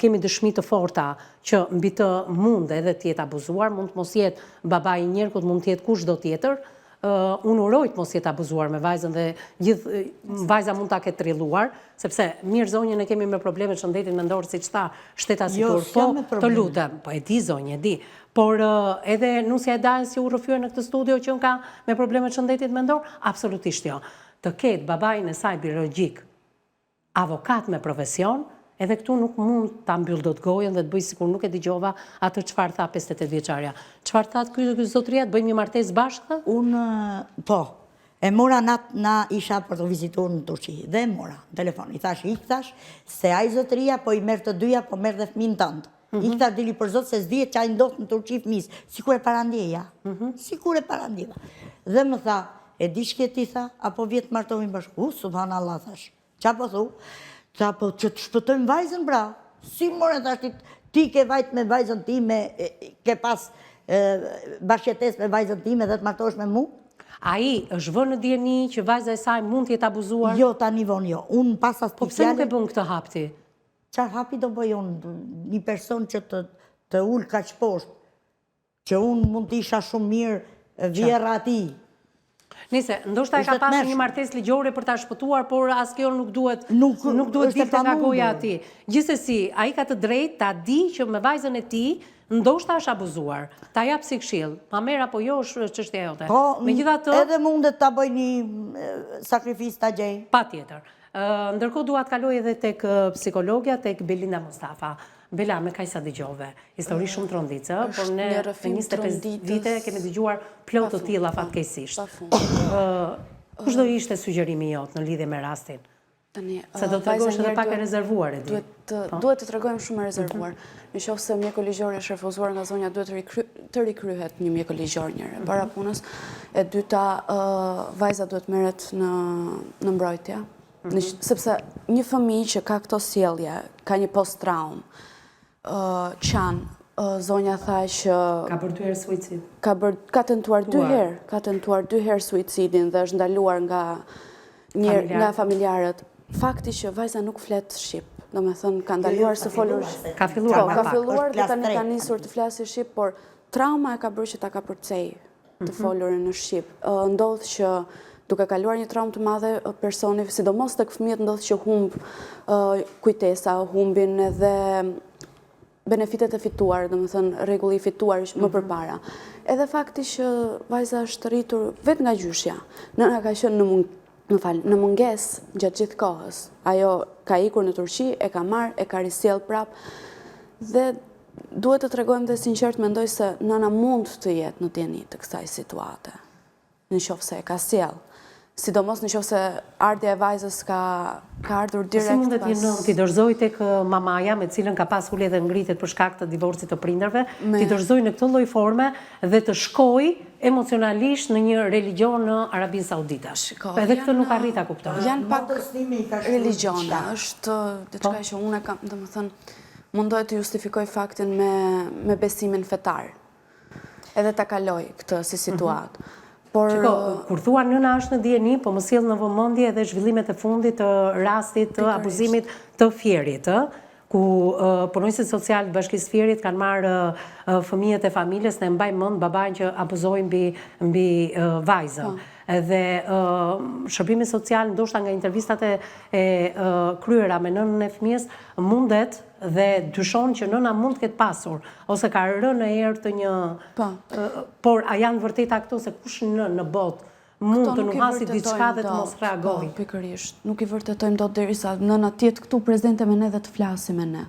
[SPEAKER 1] kemi dëshmi të forta që mbi të mund edhe të jetë abuzuar, mund të mos jetë babai i njerkut, mund të jetë kushdo tjetër. Unë uroj të mos jetë abuzuar me vajzën dhe gjithë vajza mund ta ketë trilluar, sepse mirë zonjën e kemi me probleme të shëndetit mendor, siç tha shtetasi
[SPEAKER 3] jo,
[SPEAKER 1] turk, po të lutem, po e di zonjë, e di. Por edhe nusja e dajës që u rrëfye në këtë studio qenka me probleme të shëndetit mendor? Absolutisht jo. Të ketë babain e saj biologjik avokat me profesion, edhe këtu nuk mund ta mbyll dot gojën dhe të bëj sikur nuk e dëgjova atë çfarë tha 58 vjeçarja. Çfarë tha ky ky zotëria, të bëjmë një martesë bashkë
[SPEAKER 3] tha? Unë po. E mora nat na isha për të vizituar në Turqi dhe e mora në telefon. I thash ik thash se ai zotëria po i merr të dyja, po merr dhe fëmijën tënd. Mhm. Ik thash dili për zot se s'dihet ça i ndodh në Turqi fëmijës. Sikur e parandjeja. Mhm. Sikur e parandjeva. Dhe më tha, e di ç'ke ti tha, apo vjen të martohemi bashkë. U, subhanallah thash. Ça po thu? Tha po që të shpëtojmë vajzën pra. Si more thash ti, ti ke vajt me vajzën time, ke pas bashkëjetesë me vajzën time dhe të martohesh me mu?
[SPEAKER 1] Ai është vënë në dijeni që vajza e saj mund të jetë abuzuar?
[SPEAKER 3] Jo, tani vonë jo. Unë pas asaj
[SPEAKER 1] Po pse nuk e bën këtë hap ti?
[SPEAKER 3] Çfarë hapi do bëj unë? Një person që të të ul kaq poshtë, që unë mund të isha shumë mirë vjehrra e tij.
[SPEAKER 1] Nejse, ndoshta e ka pasur një martesë ligjore për ta shpëtuar, por as kjo nuk duhet nuk duhet të dilte nga goja e tij. Gjithsesi, ai ka të drejtë ta di që me vajzën e tij ndoshta është abuzuar. Ta jap si këshillë, ma merr apo jo është çështja jote.
[SPEAKER 3] Po, megjithatë edhe mundet ta bëj një sakrificë ta gjej.
[SPEAKER 1] Patjetër. Ndërkohë dua të kaloj edhe tek psikologja, tek Belinda Mustafa. Bela, me kaq sa dëgjove, histori shumë tronditëse, ë, por ne në 25 vite kemi dëgjuar plot të tilla fatkeqësisht. Kush do ishte sugjerimi jot në lidhje me rastin?
[SPEAKER 5] Tani,
[SPEAKER 1] Se do të tregohesh edhe pak e rezervuar e di.
[SPEAKER 5] Po. Duhet të tregohem shumë e rezervuar. Mhm. Në qoftë se mjeku ligjor është refuzuar nga zonja, duhet të rikryhet një mjeku ligjor njëherë. Mhm. Para punës, e dyta, vajza duhet merret në mbrojtje. Mhm. Sepse një fëmijë që ka këto sjellje, ka një post-traumë, qan, zonja tha që...
[SPEAKER 1] Ka bërë dy herë suicid.
[SPEAKER 5] Ka bërë, ka tentuar dy herë, ka tentuar dy herë suicidin dhe është ndaluar nga nga familjarët. Fakti që vajza nuk flet shqip, domethënë ka ndaluar së folur
[SPEAKER 1] shqip. Ka filluar
[SPEAKER 5] po, ka filluar dhe tani ka nisur të flasë shqip, por trauma e ka bërë që ta kapërcejë të mhm. folurën në shqip. Ndodh që duke kaluar një traumë të madhe, personi, sidomos tek fëmijët ndodh që humb kujtesa, humbin edhe benefitet e fituar, domethënë rregulli i fituar më mhm. përpara. Edhe fakti që vajza është rritur vetë nga gjyshja, nëna ka qenë në mung, më fal, në mungesë gjatë gjithë kohës. Ajo ka ikur në Turqi, e ka marrë, e ka risjellë prapë dhe duhet të tregojmë dhe sinqert mendoj se nëna mund të jetë në dijeni të kësaj situate në qoftë se e ka sjellë. Sidomos në qoftë se ardhja e vajzës ka ka ardhur
[SPEAKER 1] po direkt pas... Si mundet një nënë t'i dorëzojë tek mamaja me cilën ka pas ulje dhe ngritjet për shkak të divorcit të prindërve, t'i dorëzojë në këtë lloj forme dhe të shkojë emocionalisht në një religjion në Arabinë Saudite.
[SPEAKER 5] Shiko,
[SPEAKER 1] Edhe këtë nuk arrij ta kuptoj.
[SPEAKER 5] Janë pak religjione, është diçka po. që unë e kam, domethënë, mundohet të justifikoj faktin me me besimin fetar. edhe ta kaloj këtë si situatë. Mhm.
[SPEAKER 1] Por Shiko, kur thua nëna është në dijeni, po më sjell në vëmendje edhe zhvillimet e fundit të rastit të abuzimit të Fierit, ë, ku punonjësit socialë të Bashkisë Fierit kanë marrë fëmijët e familjes, ne mbajmë mend babain që abuzoi mbi mbi vajzën. Po. Edhe shërbimi social ndoshta nga intervistat e e kryera me nënën e fëmijës mundet dhe dyshon që nëna mund të ketë pasur ose ka rënë në erë të një
[SPEAKER 5] po.
[SPEAKER 1] Por a janë të vërteta këto se kush nënë në botë mund të nuhasi diçka dhe të mos reagojë?
[SPEAKER 5] Po, pikërisht. Nuk i vërtetojmë dot derisa nëna të jetë këtu prezente me ne dhe të flasi me ne.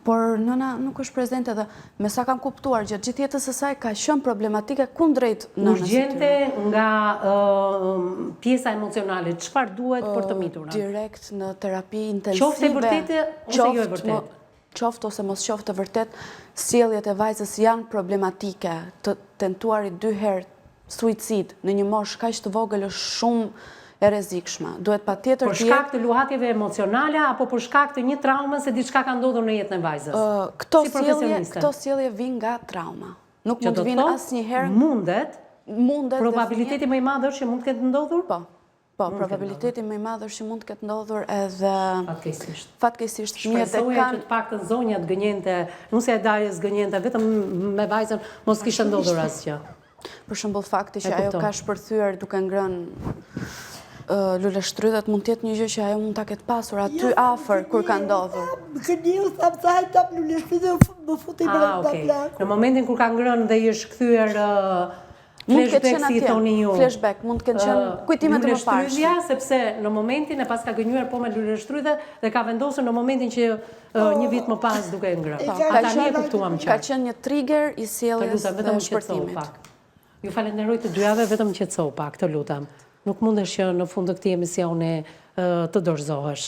[SPEAKER 5] Por nëna nuk është prezente dhe me sa kam kuptuar gjatë gjithë jetës së saj ka qenë problematike kundrejt nënës
[SPEAKER 1] së tyre. Urgjente nga pjesa emocionale, çfarë duhet për të miturën?
[SPEAKER 5] Direkt në terapi intensive.
[SPEAKER 1] Qoftë e vërtetë ose jo e vërtetë.
[SPEAKER 5] Qoftë ose mos qoftë e vërtetë, sjelljet e vajzës janë problematike. Të tentuarit dy herë suicid në një moshë kaq të vogël është shumë e rrezikshme. Duhet patjetër
[SPEAKER 1] të jetë Për shkak të luhatjeve emocionale apo për shkak të një traume se diçka ka ndodhur në jetën e vajzës?
[SPEAKER 5] Këto sjellje, këto sjellje vijnë nga trauma. Nuk mund të vijnë asnjëherë.
[SPEAKER 1] Mundet.
[SPEAKER 5] Mundet.
[SPEAKER 1] Probabiliteti më i madh është që mund të ketë ndodhur?
[SPEAKER 5] Po. Po, probabiliteti më i madh është që mund të ketë ndodhur edhe...
[SPEAKER 1] Fatkeqësisht.
[SPEAKER 5] Fatkeqësisht, fëmijët e
[SPEAKER 1] kanë... Shpresoja që të paktën zonja të gënjente, nusja e dajës gënjente, vetëm me vajzën mos kishte ndodhur asgjë.
[SPEAKER 5] Për shembull fakti që ajo ka shpërthyer duke ngrënë luleshtrydhet mund të jetë një gjë që ajo mund ta ketë pasur aty jo, afër kur ka
[SPEAKER 3] ndodhur. Gënjeu, tha pse ai tap luleshtrydhe më futi ah, brenda
[SPEAKER 1] plaku. Në momentin kur ka ngrënë dhe i është kthyer
[SPEAKER 5] Mund të ketë qenë atje, flashback, mund të kenë qenë kujtime të mëparshme.
[SPEAKER 1] Luleshtrydhja, sepse në momentin e paska gënjyer po me luleshtrydhe dhe ka vendosur në momentin që një vit më pas duke e ngrënë.
[SPEAKER 5] Po,
[SPEAKER 1] tani e kuptuam
[SPEAKER 5] qartë. Ka qenë një trigger i sjelljes dhe shpërthimit.
[SPEAKER 1] Ju falenderoj të dyjave, vetëm qetësohu pak, të lutem. Nuk mundesh që në fund të këtij emisioni të dorëzohesh.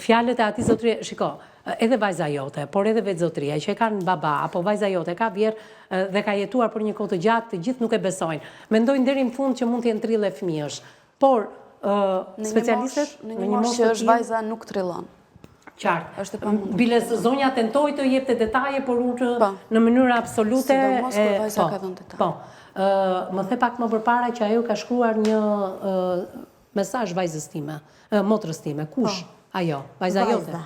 [SPEAKER 1] Fjalët e atij zotërie, shiko, edhe vajza jote, por edhe vetë zotëria që e kanë baba apo vajza jote ka vjerrë dhe ka jetuar për një kohë të gjatë, të gjithë nuk e besojnë. Mendojnë deri në fund që mund të jenë trille fëmijësh. Por specialistët
[SPEAKER 5] në një moshë që është vajza nuk trillon.
[SPEAKER 1] Qartë. Është e pamundur. Biles zonja tentoi të jepte detaje, por unë po. në mënyrë absolute
[SPEAKER 5] Sidomos kur vajza po, ka dhënë detaje.
[SPEAKER 1] Po. Më the pak më përpara që ajo ka shkruar një mesazh vajzës time, motrës time. Kush? Po. Ajo, vajza jote.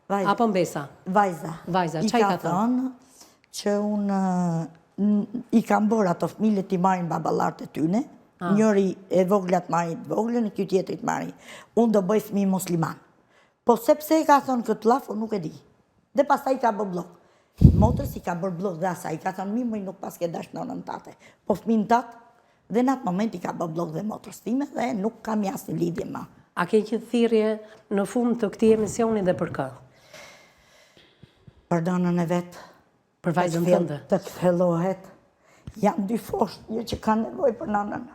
[SPEAKER 1] Vajza. Apo mbesa?
[SPEAKER 3] Vajza.
[SPEAKER 1] Vajza, ça i ka thënë?
[SPEAKER 3] Që unë i kam bërë ato fëmijë le t'i marrin baballarët e tyne, ah. njëri e vogla të marri të voglën, e ky tjetri të marri. Unë do bëj fëmijë musliman. Po sepse e ka thënë këtë llaf, unë nuk e di. Dhe pastaj i ka bërë bllok. Motrës i ka bërë bllok dhe asaj i ka thënë mi më nuk paske dashtë nënën tate. Po fëmijën tat, dhe në atë moment i ka bërë bllok dhe motrës time dhe nuk kam asnjë lidhje më.
[SPEAKER 1] A ke një thirrje në fund të këtij emisioni dhe për kë?
[SPEAKER 3] Për nënën e vet.
[SPEAKER 1] Për vajzën tënde.
[SPEAKER 3] Të kthjellohet. Janë dy foshnjë që kanë nevojë për nënën.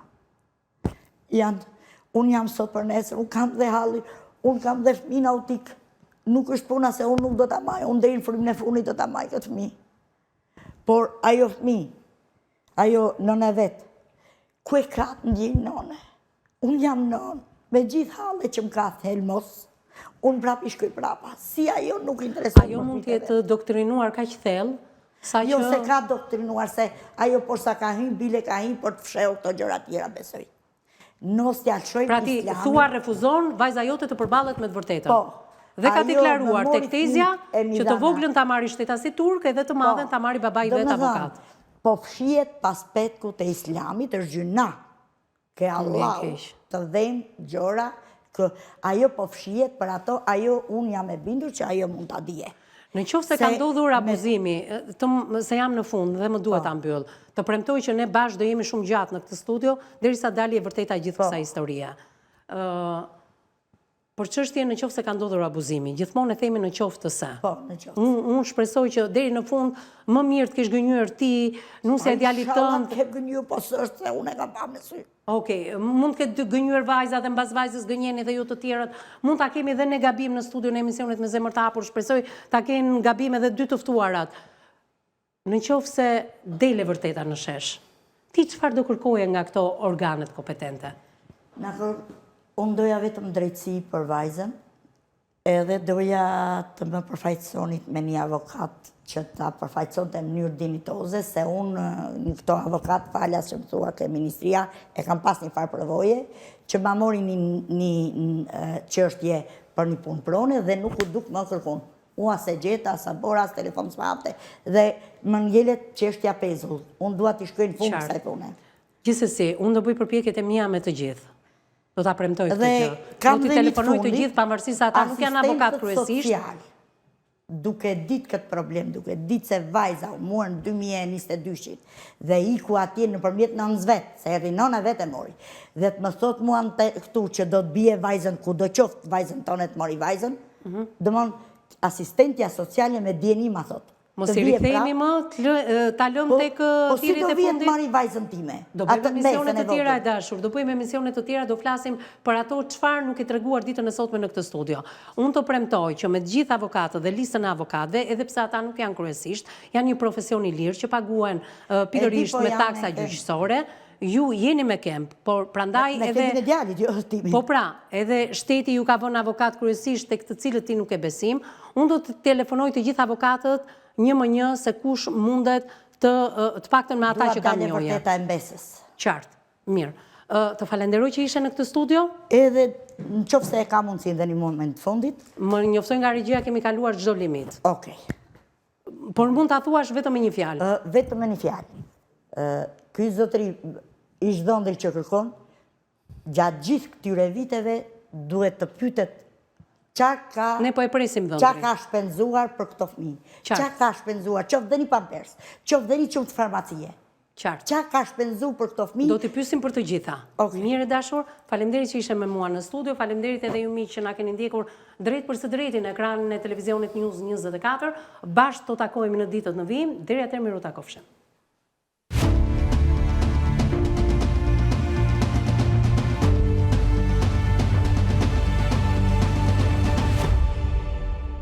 [SPEAKER 3] Janë, unë jam sot për nesër, unë kam dhe halli, unë kam dhe fëmijën autik. Nuk është puna se unë nuk do ta maj, unë deri në frymën e fundit do ta maj këtë fëmijë. Por ajo fëmijë, ajo nëna e vet, ku e ka atë ndjenjë nëne? Unë jam nënë, me gjithë hallet që më ka thelmos, unë prapë i shkoj prapa. Si ajo nuk interesohet
[SPEAKER 1] Ajo mund të jetë doktrinuar kaq thellë,
[SPEAKER 3] sa jo, që... Jo, s'e ka doktrinuar, se ajo porsa ka hy, bile ka hy për të fshehur këto gjëra tjera, besoj. Mos t'ia lëshojmë
[SPEAKER 1] pra ti, thua refuzon, vajza jote të përballet me të vërtetën.
[SPEAKER 3] Po.
[SPEAKER 1] Dhe ka deklaruar tek tezja që të voglën ta marri shtetasi turk edhe të madhen po. ta marri babai i vet avokat.
[SPEAKER 3] Po fshihet pas petkut e islamit është gjynah. Ke Allahu të dhemb gjëra kë ajo po fshihet për ato ajo unë jam e bindur që ajo mund ta
[SPEAKER 1] dije. Në qoftë se ka ndodhur abuzimi, se jam në fund dhe më duhet po. ta mbyll, të premtoj që ne bashkë do jemi shumë gjatë në këtë studio, derisa dali e vërteta e gjithë po. kësaj historie. Për çështjen në qoftë se ka ndodhur abuzimi, gjithmonë e themi në qoftë se.
[SPEAKER 3] Po, në qoftë
[SPEAKER 1] se. Unë shpresoj që deri në fund më mirë të kesh gënjyer ti, nusja e djalit
[SPEAKER 3] tënd. Inshallah të kem gënjyer, po s'është se unë e kam pa me
[SPEAKER 1] sy. Okej, mund të ketë gënjyer vajza dhe mbas vajzës gënjeni dhe ju të tjerët. Mund ta kemi dhe ne gabim në studion e emisionit me zemër të hapur, shpresoj ta kenë gabim edhe dy të ftuarat. Në qoftë se del e vërteta në shesh, ti çfarë do kërkoje nga këto organet kompetente?
[SPEAKER 3] Na kër, unë doja vetëm drejtësi për vajzën, edhe doja të më përfaqësonit me një avokat që ta përfaqësonte në mënyrë dinjitoze, se unë në këto avokat falas që më thua ke ministria, e kam pas një farë përvoje, që ma mori një, një çështje për një punë prone dhe nuk u duk më kërkun. Unë as e gjeta, as e bora, as telefon s'ma hapte. Dhe më ngelet çështja pezull. Unë dua t'i shkoj në fund kësaj
[SPEAKER 1] pune. Gjithsesi, unë do bëj përpjekjet e mia me të gjithë. Do ta premtoj këtë gjë. Do t'i telefonoj të gjithë, pavarësisht se ata nuk janë avokatë
[SPEAKER 3] kryesisht. Duke ditë këtë problem, duke ditë se vajza u mor në 2022-shit dhe iku atje nëpërmjet nënës vet, se erdhi nëna vet e mori. Dhe të më thotë mua këtu që do të bie vajzën kudo qoftë vajzën tone të mori vajzën, Mhm. Domethënë, asistentja sociale me dijeni ma
[SPEAKER 1] thotë. Mos i rikthehemi më, ta lëmë po, tek
[SPEAKER 3] po thirrjet e fundit? Po si do vije të marri vajzën time?
[SPEAKER 1] Do bëjmë emisione të tjera e dashur, do bëjmë emisione të tjera, do flasim për ato çfarë nuk je treguar ditën e sotme në këtë studio. Unë të premtoj që me të gjithë avokatët dhe listën e avokatëve, edhe pse ata nuk janë kryesisht, janë një profesion i lirë që paguhen pikërisht po me taksa gjyqësore, Ju jeni me kemp, por prandaj
[SPEAKER 3] edhe... Me kempin e djalit, jo
[SPEAKER 1] timin. Po pra, edhe shteti ju ka vënë avokat kryesisht tek të cilët ti nuk ke besim. Unë do të telefonoj të gjithë avokatët një më një se kush mundet të, të paktën me ata që kam
[SPEAKER 3] njohje. Dua të dalë e vërteta e mbesës.
[SPEAKER 1] Qartë, mirë. Të falenderoj që ishe në këtë
[SPEAKER 3] studio. Edhe në qoftë se e ka mundësinë dhe një moment të
[SPEAKER 1] fundit. Më njoftojnë nga regjia kemi kaluar çdo limit.
[SPEAKER 3] Okej.
[SPEAKER 1] Por mund ta thuash vetëm me një
[SPEAKER 3] fjalë. Vetëm me një fjalë. Ky zotëri ish dhëndri që kërkon, gjatë gjithë këtyre viteve duhet të pyetet ça ka
[SPEAKER 1] Ne po e presim
[SPEAKER 3] dhëndrin. Ça ka shpenzuar për këto fëmijë. Ça ka shpenzuar, qoftë dhe një pampers, qoftë dhe një çantë farmacie.
[SPEAKER 1] Qartë.
[SPEAKER 3] Ça ka shpenzu për këto
[SPEAKER 1] fëmijë? Do t'i pyesim për të gjitha. Okej. Mirë e dashur, faleminderit që ishe me mua në studio, faleminderit edhe ju miq që na keni ndjekur drejt për së drejti në ekranin e televizionit News 24. Bashkë do takohemi në ditët në vijim, deri atëherë mirutakofshim.